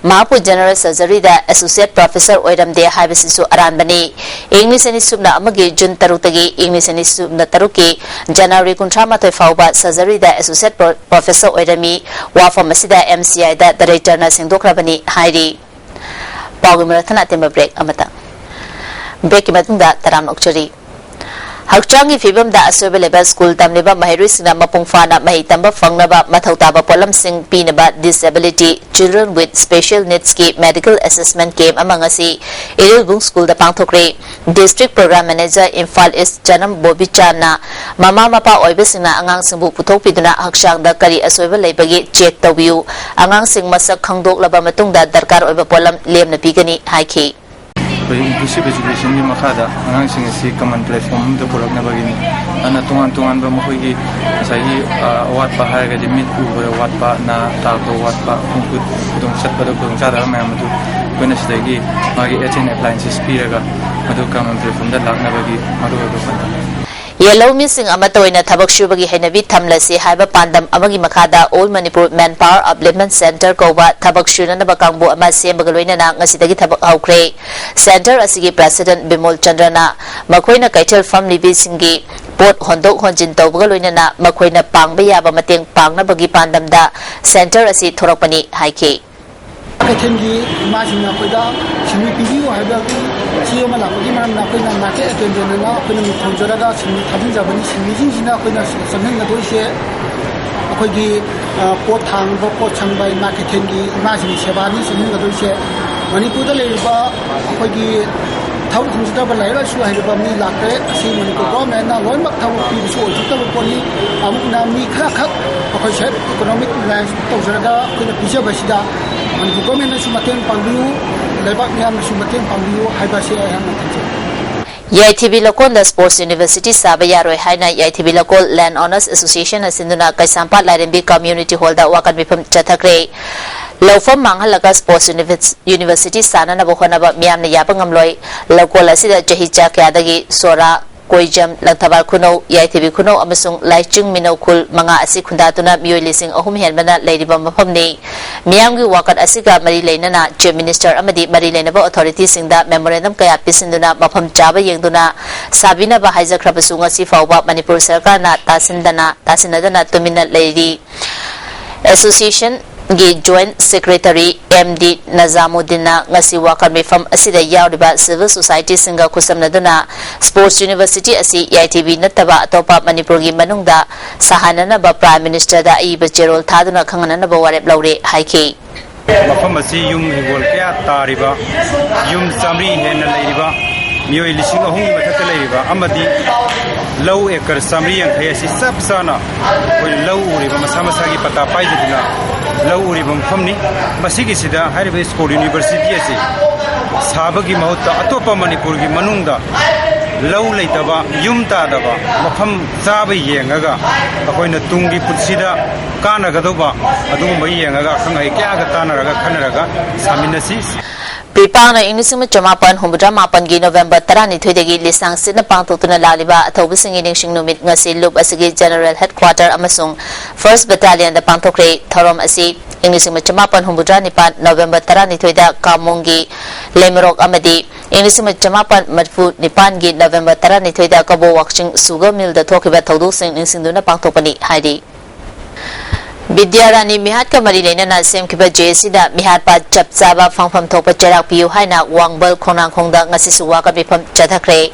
ꯃꯍꯥꯛꯄꯨ ꯖꯦꯅꯔꯦꯜ ꯁꯔꯖꯔꯤꯗ ꯑꯦꯁꯣꯁꯤꯌꯦꯠ ꯄ꯭ꯔꯣꯐꯦꯁꯔ ꯑꯣꯏꯔꯝꯗꯦ ꯍꯥꯏꯕꯁꯤꯁꯨ ꯑꯔꯥꯟꯕꯅꯤ꯫ ꯏꯪ ꯂꯤꯁꯤꯡ ꯑꯅꯤ ꯁꯨꯞꯅ ꯑꯃꯒꯤ ꯖꯨꯟ ꯇꯔꯨꯛꯇꯒꯤ ꯏꯪ ꯂꯤꯁꯤꯡ ꯑꯅꯤ ꯁꯨꯞꯅ ꯇꯔꯨꯛꯀꯤ ꯖꯅꯋꯥꯔꯤ ꯀꯨꯟꯊ꯭ꯔꯥ ꯃꯥꯊꯣꯏ ꯐꯥꯎꯕ ꯁꯔꯖꯔꯤꯗ ꯑꯦꯁꯣꯁꯤꯌꯦꯠ ꯄ꯭ꯔꯣ-, ꯄ꯭ꯔꯣꯐꯦꯁꯔ ꯑꯣꯏꯔꯝꯃꯤ꯫ ꯋꯥꯐꯝ ꯑꯁꯤꯗ ꯑꯦꯝ ꯁꯤ ꯑꯥꯏꯗ ꯗꯥꯏꯔꯦꯛꯇꯔꯅ ꯁꯦꯡꯗꯣꯛꯈ꯭ꯔꯕꯅꯤ ꯍꯥꯏꯔꯤ꯫ ꯄꯥꯎꯒꯤ ꯃꯔꯛ ꯊꯠꯅ ꯑꯇꯦꯟꯕ ꯕ꯭ꯔꯦꯛ ꯑꯃꯇꯪ꯫ ꯕ꯭ꯔꯦꯛꯀꯤ ꯃꯇꯨꯡꯗ ꯇꯔꯥꯝꯅ ꯑꯣꯛꯆꯔꯤ꯫ ꯍꯛꯆꯥꯡꯒꯤ ꯐꯤꯕꯝꯗ ꯑꯁꯣꯏꯕ ꯂꯩꯕ ꯁ꯭ꯀꯨꯜ ꯇꯝꯂꯤꯕ ꯃꯍꯩꯔꯣꯏꯁꯤꯡꯅ ꯃꯄꯨꯡ ꯐꯥꯅ ꯃꯍꯩ ꯇꯝꯕ ꯐꯪꯅꯕ ꯃꯊꯧ ꯇꯥꯕ ꯄꯣꯠꯂꯝꯁꯤꯡ ꯄꯤꯅꯕ Disability Children with Special Needsꯀꯤ Medical Assessment Camp ꯑꯃ ꯉꯁꯤ ꯏꯔꯤꯜꯕꯨꯡ ꯁ꯭ꯀꯨꯜꯗ ꯄꯥꯡꯊꯣꯛꯈ꯭ꯔꯦ꯫ District Program Manager ꯏꯝꯐꯥꯜ ꯏꯁ ꯆꯅꯝ ꯕꯣꯕꯤꯆꯥꯟꯅ ꯃꯃꯥ ꯃꯄꯥ ꯑꯣꯏꯕꯁꯤꯡꯅ ꯑꯉꯥꯡꯁꯤꯡꯕꯨ ꯄꯨꯊꯣꯛꯄꯤꯗꯨꯅ ꯍꯛꯆꯥꯡꯗ ꯀꯔꯤ ꯑꯁꯣꯏꯕ ꯂꯩꯕꯒꯦ ꯆꯦꯛ ꯇꯧꯕꯤꯌꯨ, ꯑꯉꯥꯡꯁꯤꯡ ꯃꯁꯛ ꯈꯪꯗꯣꯛꯂꯕ ꯃꯇꯨꯡꯗ ꯗꯔꯀꯥꯔ ꯑꯣꯏꯕ ꯄꯣꯠꯂꯝ ꯂꯦꯝꯅ ꯄꯤꯒꯅꯤ ꯍꯥꯏꯈꯤ꯫ ꯑꯩꯈꯣꯏ inclusive educationꯒꯤ ꯃꯈꯥꯗ ꯑꯉꯥꯡꯁꯤꯡ ꯑꯁꯤ common platform ꯑꯃꯗ ꯄꯨꯔꯛꯅꯕꯒꯤꯅꯤ꯫ ꯑꯗꯨꯅ ꯇꯣꯉꯥꯟ ꯇꯣꯉꯥꯟꯕ ꯃꯈꯣꯏꯒꯤ ꯉꯁꯥꯏꯒꯤ, ꯑ, ꯑꯋꯥꯠꯄ ꯍꯥꯏꯔꯒꯗꯤ ꯃꯤꯠ ꯎꯕꯗ ꯋꯥꯠꯄ, ꯅꯥ ꯇꯥꯕꯗ ꯋꯥꯠꯄ, ꯈꯣꯡ ꯈꯨꯠ ꯈꯨꯗꯣꯡ ꯆꯠꯄꯗ ꯈꯨꯗꯣꯡ ꯆꯥꯗꯕ ꯃꯌꯥꯝ ꯑꯗꯨ ꯑꯩꯈꯣꯏꯅ ꯁꯤꯗꯒꯤ ꯃꯥꯒꯤ aids and appliances ꯄꯤꯔꯒ ꯃꯗꯨ common platformꯗ ꯂꯥꯛꯅꯕꯒꯤ ꯃꯔꯨꯑꯣꯏꯕ ꯄꯥꯟꯗꯝ꯫ ꯌꯦꯜꯍꯧꯃꯤꯁꯤꯡ ꯑꯃꯠꯇ ꯑꯣꯏꯅ ꯊꯕꯛ ꯁꯨꯕꯒꯤ ꯍꯩꯅꯕꯤ ꯊꯝꯂꯁꯤ ꯍꯥꯏꯕ ꯄꯥꯟꯗꯝ ꯑꯃꯒꯤ ꯃꯈꯥꯗ All Manipur Manpower Upliftment Centre ꯀꯧꯕ ꯊꯕꯛ ꯁꯨꯅꯅꯕ ꯀꯥꯡꯕꯨ ꯑꯃ ꯁꯦꯝꯕꯒ ꯂꯣꯏꯅꯅ ꯉꯁꯤꯗꯒꯤ ꯊꯕꯛ ꯍꯧꯈ꯭ꯔꯦ꯫ Centre ꯑꯁꯤꯒꯤ President ꯕꯤꯃꯣꯜ ꯆꯟꯗ꯭ꯔꯅ ꯃꯈꯣꯏꯅ ꯀꯩꯊꯦꯜ ꯐꯝꯂꯤꯕꯤꯁꯤꯡꯒꯤ ꯄꯣꯠ ꯍꯣꯟꯗꯣꯛ ꯍꯣꯟꯖꯤꯟ ꯇꯧꯕꯒ ꯂꯣꯏꯅꯅ ꯃꯈꯣꯏꯅ ꯄꯥꯡꯕ ꯌꯥꯕ ꯃꯇꯦꯡ ꯄꯥꯡꯅꯕꯒꯤ ꯄꯥꯟꯗꯝꯗ Centre ꯑꯁꯤ ꯊꯣꯔꯛꯄꯅꯤ ꯍꯥꯏꯈꯤ꯫ ꯀꯩꯊꯦꯜꯒꯤ ꯏꯃꯥꯁꯤꯡꯅ ꯑꯩꯈꯣꯏꯗ ꯁꯤꯟꯃꯤ ꯄꯤꯕꯤꯌꯨ ꯍꯥꯏꯕꯒꯤ ꯆꯦ ꯑꯃ ꯂꯥꯛꯄꯒꯤ ꯃꯔꯝꯅ ꯑꯩꯈꯣꯏꯅ market attendantꯅ ꯑꯩꯈꯣꯏꯅ ꯃꯤꯡ ꯊꯣꯟꯖꯔꯒ ꯁꯤꯟꯃꯤ ꯊꯥꯖꯤꯟꯖꯕꯅꯤ꯫ ꯁꯤꯟꯃꯤꯁꯤꯡꯁꯤꯅ ꯑꯩꯈꯣꯏꯅ ꯆꯪꯍꯟꯒꯗꯣꯏꯁꯦ ꯑꯩꯈꯣꯏꯒꯤ, ꯑ, ꯄꯣꯠ ꯊꯥꯡꯕ, ꯄꯣꯠ ꯁꯪꯕ ꯏꯃꯥ ꯀꯩꯊꯦꯜꯒꯤ ꯏꯃꯥꯁꯤꯡꯒꯤ ꯁꯦꯕꯥꯅꯤ ꯆꯪꯍꯟꯒꯗꯣꯏꯁꯦ꯫ ꯃꯅꯤꯄꯨꯔꯗ ꯂꯩꯔꯤꯕ ꯑꯩꯈꯣꯏꯒꯤ ꯊꯕꯛ ꯐꯪꯖꯗꯕ ꯂꯥꯏꯔꯤꯛ ꯂꯥꯏꯁꯨ ꯍꯩꯔꯕ ꯃꯤ ꯂꯥꯛꯇ꯭ꯔꯦ꯫ ꯑꯁꯤ ꯃꯅꯤꯄꯨꯔ governmentꯅ ꯂꯣꯏꯅꯃꯛ ꯊꯕꯛ ꯄꯤꯕꯁꯨ ꯑꯣꯏꯊꯣꯛꯇꯕ ꯄꯣꯠꯅꯤ꯫ ꯑꯃꯨꯛꯅ ꯃꯤ ꯈꯔꯈꯛ ꯑꯩꯈꯣꯏ self economic reliance ꯇꯧꯖꯔꯒ ꯑꯩꯈꯣꯏꯅ ꯄꯤꯖꯕꯁꯤꯗ ꯃꯅꯤꯄꯨꯔ governmentꯅꯁꯨ ꯃꯇꯦꯡ ꯄꯥꯡꯕꯤꯌꯨ, ꯂꯩꯕꯥꯛ ꯃꯤꯌꯥꯝꯅꯁꯨ ꯃꯇꯦꯡ ꯄꯥꯡꯕꯤꯌꯨ ꯍꯥꯏꯕꯁꯦ ꯑꯩꯍꯥꯛꯅ ꯊꯝꯖꯒꯦ꯫ ꯌꯥꯏꯊꯤꯕꯤ ꯂꯧꯀꯣꯟꯗ sports university ꯁꯥꯕ ꯌꯥꯔꯣꯏ ꯍꯥꯏꯅ ꯌꯥꯏꯊꯤꯕꯤ ꯂꯧꯀꯣꯜ Land Owners Associationꯅ ꯁꯤꯟꯗꯨꯅ ꯀꯩꯁꯥꯝꯄꯥꯠ ꯂꯥꯏꯔꯦꯝꯕꯤ community hallꯗ ꯋꯥꯀꯠ ꯃꯤꯐꯝ ꯆꯠꯊꯈ꯭ꯔꯦ꯫ ꯂꯧꯐꯝ ꯃꯥꯡꯍꯜꯂꯒ sports univers-, university ꯁꯥꯅꯅꯕ ꯍꯣꯠꯅꯕ ꯃꯤꯌꯥꯝꯅ ꯌꯥꯕ ꯉꯝꯂꯣꯏ꯫ ꯂꯧꯀꯣꯜ ꯑꯁꯤꯗ ꯆꯍꯤ ꯆꯥ ꯀꯌꯥꯗꯒꯤ ꯁꯣꯔꯥ ꯀꯣꯏꯖꯝ, ꯂꯪꯊꯕꯥꯜ ꯈꯨꯅꯧ, ꯌꯥꯏꯊꯤꯕꯤ ꯈꯨꯅꯧ ꯑꯃꯁꯨꯡ ꯂꯥꯏꯆꯤꯡ ꯃꯤꯅꯧ ꯈꯨꯜ ꯃꯉꯥ ꯑꯁꯤ ꯈꯨꯟꯗꯥꯗꯨꯅ ꯃꯤꯑꯣꯏ ꯂꯤꯁꯤꯡ ꯑꯍꯨꯝ ꯍꯦꯟꯕꯅ ꯂꯩꯔꯤꯕ ꯃꯐꯝꯅꯤ꯫ ꯃꯤꯌꯥꯝꯒꯤ ꯋꯥꯀꯠ ꯑꯁꯤꯒ ꯃꯔꯤ ꯂꯩꯅꯅ Chief Minister ꯑꯃꯗꯤ ꯃꯔꯤ ꯂꯩꯅꯕ authority ꯁꯤꯡꯗ memorandum ꯀꯌꯥ ꯄꯤꯁꯤꯟꯗꯨꯅ ꯃꯐꯝ ꯆꯥꯕ ꯌꯦꯡꯗꯨꯅ ꯁꯥꯕꯤꯅꯕ ꯍꯥꯏꯖꯈ꯭ꯔꯕꯁꯨ ꯉꯁꯤ ꯐꯥꯎꯕ ꯃꯅꯤꯄꯨꯔ ꯁꯔꯀꯥꯔꯅ ꯇꯥꯁꯤꯟꯗꯅ, ꯇꯥꯁꯤꯟꯅꯗꯅ ꯇꯨꯃꯤꯟꯅ ꯂꯩꯔꯤ꯫ Association ꯒꯤ Joint Secretary M D ꯅꯖꯥꯃꯨꯗꯤꯟꯅ ꯉꯁꯤ ꯋꯥꯀꯠ ꯃꯤꯐꯝ ꯑꯁꯤꯗ ꯌꯥꯎꯔꯤꯕ civil society ꯁꯤꯡꯒ ꯈꯨꯠꯁꯝꯅꯗꯨꯅ Sports University ꯑꯁꯤ ꯌꯥꯏꯊꯤꯕꯤ ꯅꯠꯇꯕ ꯑꯇꯣꯞꯄ ꯃꯅꯤꯄꯨꯔꯒꯤ ꯃꯅꯨꯡꯗ ꯁꯥꯍꯟꯅꯅꯕ Prime Minister ꯗ ꯑꯏꯕ ꯆꯦꯔꯣꯜ ꯊꯥꯗꯨꯅ ꯈꯪꯍꯟꯅꯅꯕ ꯋꯥꯔꯦꯞ ꯂꯧꯔꯦ ꯍꯥꯏꯈꯤ꯫ ꯃꯐꯝ ꯑꯁꯤ ꯌꯨꯝ ꯍꯤꯡꯒꯣꯜ ꯀꯌꯥ ꯇꯥꯔꯤꯕ, ꯌꯨꯝ ꯆꯥꯃꯔꯤ ꯍꯦꯟꯅ ꯂꯩꯔꯤꯕ, ꯃꯤꯑꯣꯏ ꯂꯤꯁꯤꯡ ꯑꯍꯨꯝꯒꯤ ꯃꯊꯛꯇ ꯂꯩꯔꯤꯕ ꯑꯃꯗꯤ ꯂꯧ acre ꯆꯥꯃꯔꯤ ꯌꯥꯡꯈꯩ ꯑꯁꯤ ꯆꯞ ꯆꯥꯅ ꯑꯩꯈꯣꯏ ꯂꯧ ꯎꯔꯤꯕ, ꯃꯁꯥ ꯃꯁꯥꯒꯤ ꯄꯇꯥ ꯄꯥꯏꯖꯗꯨꯅ ꯂꯧ ꯎꯔꯤꯕ ꯃꯐꯝꯅꯤ꯫ ꯃꯁꯤꯒꯤꯁꯤꯗ ꯍꯥꯏꯔꯤꯕ Sports University ꯑꯁꯤ ꯁꯥꯕꯒꯤ ꯃꯍꯨꯠꯇ ꯑꯇꯣꯞꯄ ꯃꯅꯤꯄꯨꯔꯒꯤ ꯃꯅꯨꯡꯗ ꯂꯧ ꯂꯩꯇꯕ, ꯌꯨꯝ ꯇꯥꯗꯕ ꯃꯐꯝ ꯆꯥꯕ ꯌꯦꯡꯉꯒ ꯑꯩꯈꯣꯏꯅ ꯇꯨꯡꯒꯤ ꯄꯨꯟꯁꯤꯗ ꯀꯥꯟꯅꯒꯗꯧꯕ ꯑꯗꯨꯒꯨꯝꯕ ꯌꯦꯡꯉꯒ ꯑꯈꯪ ꯑꯍꯩ ꯀꯌꯥꯒ ꯇꯥꯟꯅꯔꯒ ꯈꯟꯅꯔꯒ ꯁꯥꯃꯤꯟꯅꯁꯤ꯫ ꯄ꯭ꯔꯤꯄꯥꯛꯅ ꯏꯪ ꯂꯤꯁꯤꯡ ꯑꯃ ꯆꯃꯥꯄꯟ ꯍꯨꯝꯐꯨꯇꯔꯥ ꯃꯥꯄꯟꯒꯤ November ꯇꯔꯥꯅꯤꯊꯣꯏꯗꯒꯤ ꯂꯤꯁꯥꯡ ꯁꯤꯠꯅ ꯄꯥꯡꯊꯣꯛꯇꯨꯅ ꯂꯥꯛꯂꯤꯕ ꯑꯊꯧꯕꯁꯤꯡꯒꯤ ꯅꯤꯡꯁꯤꯡ ꯅꯨꯃꯤꯠ ꯉꯁꯤ ꯂꯨꯞ ꯑꯁꯤꯒꯤ General Headquarter ꯑꯃꯁꯨꯡ First Battalion ꯗ ꯄꯥꯡꯊꯣꯛꯈ꯭ꯔꯦ꯫ ꯊꯧꯔꯝ ꯑꯁꯤ ꯏꯪ ꯂꯤꯁꯤꯡ ꯑꯃ ꯆꯃꯥꯄꯟ ꯍꯨꯝꯐꯨꯇꯔꯥ ꯅꯤꯄꯥꯟ November ꯇꯔꯥꯅꯤꯊꯣꯏꯗ ꯀꯥꯃꯣꯡꯒꯤ ꯂꯩꯃꯔꯣꯛ ꯑꯃꯗꯤ ꯏꯪ ꯂꯤꯁꯤꯡ ꯑꯃ ꯆꯃꯥꯄꯟ ꯃꯔꯤꯐꯨ ꯅꯤꯄꯥꯟꯒꯤ November ꯇꯔꯥꯅꯤꯊꯣꯏꯗ ꯀꯕꯣ ꯋꯥꯛꯆꯤꯡ sugar mill ꯗ ꯊꯣꯛꯈꯤꯕ ꯊꯧꯗꯣꯛꯁꯤꯡ ꯅꯤꯡꯁꯤꯡꯗꯨꯅ ꯄꯥꯡꯊꯣꯛꯄꯅꯤ ꯍꯥꯏꯔꯤ꯫ ꯕꯤꯗ꯭ꯌꯥꯔꯥꯅꯤ ꯃꯤꯍꯥꯠꯀ ꯃꯔꯤ ꯂꯩꯅꯅ ꯁꯦꯝꯈꯤꯕ ꯖꯦ ꯑꯦ ꯁꯤꯗ ꯃꯤꯍꯥꯠꯄ ꯆꯞ ꯆꯥꯕ ꯐꯪꯐꯝ ꯊꯣꯛꯄ ꯆꯩꯔꯥꯛ ꯄꯤꯌꯨ ꯍꯥꯏꯅ ꯋꯥꯡꯕꯜ ꯈꯣꯡꯅꯥꯡꯈꯣꯡꯗ ꯉꯁꯤꯁꯨ ꯋꯥꯀꯠ ꯃꯤꯐꯝ ꯆꯠꯊꯈ꯭ꯔꯦ꯫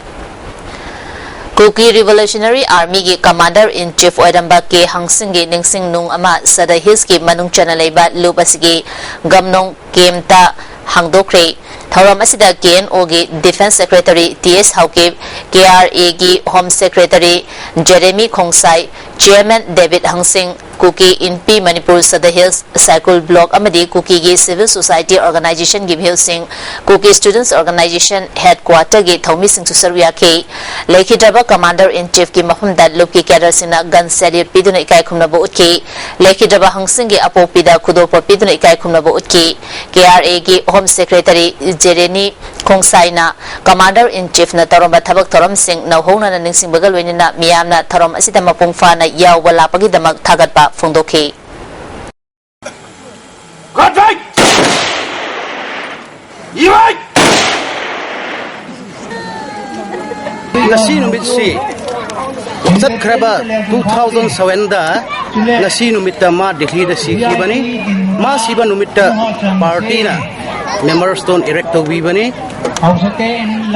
ꯀꯨꯀꯤ Revolutionary Army ꯒꯤ Commander in Chief ꯑꯣꯏꯔꯝꯕ ꯀꯦ ꯍꯪꯁꯤꯡꯒꯤ ꯅꯤꯡꯁꯤꯡ ꯅꯨꯡ ꯑꯃ ꯁꯗ ꯍꯤꯜꯁꯀꯤ ꯃꯅꯨꯡ ꯆꯟꯅ ꯂꯩꯕ ꯂꯨꯞ ꯑꯁꯤꯒꯤ ꯒꯝꯅꯣꯡ camp ꯇ ꯍꯥꯡꯗꯣꯛꯈ꯭ꯔꯦ꯫ ꯊꯧꯔꯝ ꯑꯁꯤꯗ K N O ꯒꯤ Defence Secretary T S Haokip, K R A ꯒꯤ Home Secretary Jeremy ꯈꯣꯡꯁꯥꯏ, Chairman debit ꯍꯪꯁꯤꯡ, ꯀꯨꯀꯤ ꯏꯟꯄꯤ ꯃꯅꯤꯄꯨꯔ ꯁꯗ ꯍꯤꯜꯁ ꯁꯥꯏꯀꯨꯜ ꯕ꯭ꯂꯣꯛ ꯑꯃꯗꯤ ꯀꯨꯀꯤꯒꯤ civil society organization ꯒꯤ ꯃꯤꯍꯨꯠꯁꯤꯡ, ꯀꯨꯀꯤ Students Organization headquarter ꯒꯤ ꯊꯧꯃꯤꯁꯤꯡꯁꯨ ꯁꯔꯨꯛ ꯌꯥꯈꯤ꯫ ꯂꯩꯈꯤꯗ꯭ꯔꯕ Commander in Chief ꯀꯤ ꯃꯐꯝꯗ ꯂꯨꯞꯀꯤ cadre ꯁꯤꯡꯅ gun salute ꯄꯤꯗꯨꯅ ꯏꯀꯥꯏ ꯈꯨꯝꯅꯕ ꯎꯠꯈꯤ꯫ ꯂꯩꯈꯤꯗ꯭ꯔꯕ ꯍꯪꯁꯤꯡꯒꯤ ꯑꯄꯣꯛꯄꯤꯗ ꯈꯨꯗꯣꯜꯄꯣꯠ ꯄꯤꯗꯨꯅ ꯏꯀꯥꯏ ꯈꯨꯝꯅꯕ ꯎꯠꯈꯤ꯫ ꯀꯦ ꯑꯥꯔ ꯑꯦ ꯒꯤ Home Secretary ꯖꯦꯔꯦꯅꯤ ꯈꯣꯡꯁꯥꯏꯅ Commander in Chiefꯅ ꯇꯧꯔꯝꯕ ꯊꯕꯛ ꯊꯧꯔꯝꯁꯤꯡ ꯅꯧꯍꯧꯅꯅ ꯅꯤꯡꯁꯤꯡꯕꯒ ꯂꯣꯏꯅꯅ ꯃꯤꯌꯥꯝꯅ ꯊꯧꯔꯝ ꯑꯁꯤꯗ ꯃꯄꯨꯡ ꯐꯥꯅ ꯌꯥꯎꯕ ꯂꯥꯛꯄꯒꯤꯗꯃꯛ ꯊꯥꯒꯠꯄ ꯐꯣꯡꯗꯣꯛꯈꯤ꯫ ꯉꯁꯤ ꯅꯨꯃꯤꯠꯁꯤ ꯆꯠꯈ꯭ꯔꯕ two thousand sevenꯗ ꯉꯁꯤ ꯅꯨꯃꯤꯠꯇ ꯃꯥ ꯗꯦꯜꯂꯤꯗ ꯁꯤꯈꯤꯕꯅꯤ꯫ ꯃꯥ ꯁꯤꯕ ꯅꯨꯃꯤꯠꯇ ꯄꯥꯔꯇꯤꯅ memorial stone erect ꯇꯧꯕꯤꯕꯅꯤ꯫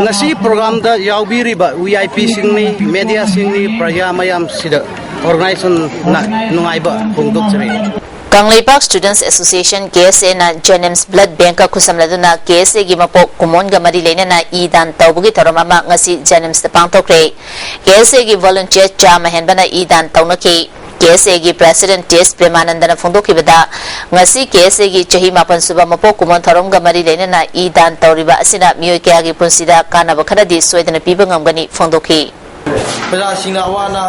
ꯉꯁꯤ programꯗ ꯌꯥꯎꯕꯤꯔꯤꯕ VIPꯁꯤꯡꯅꯤ, mediaꯁꯤꯡꯅꯤ, ꯄ꯭ꯔꯖꯥ ꯃꯌꯥꯝꯁꯤꯗ organizationꯅ ꯅꯨꯡꯉꯥꯏꯕ ꯐꯣꯡꯗꯣꯛꯆꯔꯤ꯫ Kangleipak Students Association, KSAꯅ JNIMS Blood Bankꯀ ꯈꯨꯠꯁꯝꯅꯗꯨꯅ KSAꯒꯤ ꯃꯄꯣꯛ ꯀꯨꯝꯑꯣꯟꯒ ꯃꯔꯤ ꯂꯩꯅꯅ ꯏ ꯗꯥꯟ ꯇꯧꯕꯒꯤ ꯊꯧꯔꯝ ꯑꯃ ꯉꯁꯤ JNIMSꯇ ꯄꯥꯡꯊꯣꯛꯈ꯭ꯔꯦ꯫ KSAꯒꯤ volunteer ꯆꯥꯝꯃ ꯍꯦꯟꯕꯅ ꯏ ꯗꯥꯟ ꯇꯧꯅꯈꯤ꯫ KSAꯒꯤ President T S ꯄ꯭ꯔꯦꯃꯥꯅꯟꯗꯅ ꯐꯣꯡꯗꯣꯛꯈꯤꯕꯗ, ꯉꯁꯤ KSAꯒꯤ ꯆꯍꯤ ꯃꯥꯄꯟ ꯁꯨꯕ ꯃꯄꯣꯛ ꯀꯨꯝꯑꯣꯟ ꯊꯧꯔꯝꯒ ꯃꯔꯤ ꯂꯩꯅꯅ ꯏ ꯗꯥꯟ ꯇꯧꯔꯤꯕ ꯑꯁꯤꯅ ꯃꯤꯑꯣꯏ ꯀꯌꯥꯒꯤ ꯄꯨꯟꯁꯤꯗ ꯀꯥꯟꯅꯕ ꯈꯔꯗꯤ ꯁꯣꯏꯗꯅ ꯄꯤꯕ ꯉꯝꯒꯅꯤ ꯐꯣꯡꯗꯣꯛꯈꯤ꯫ ꯄ꯭ꯔꯖꯥꯁꯤꯡꯅ ꯑꯋꯥ ꯑꯅꯥ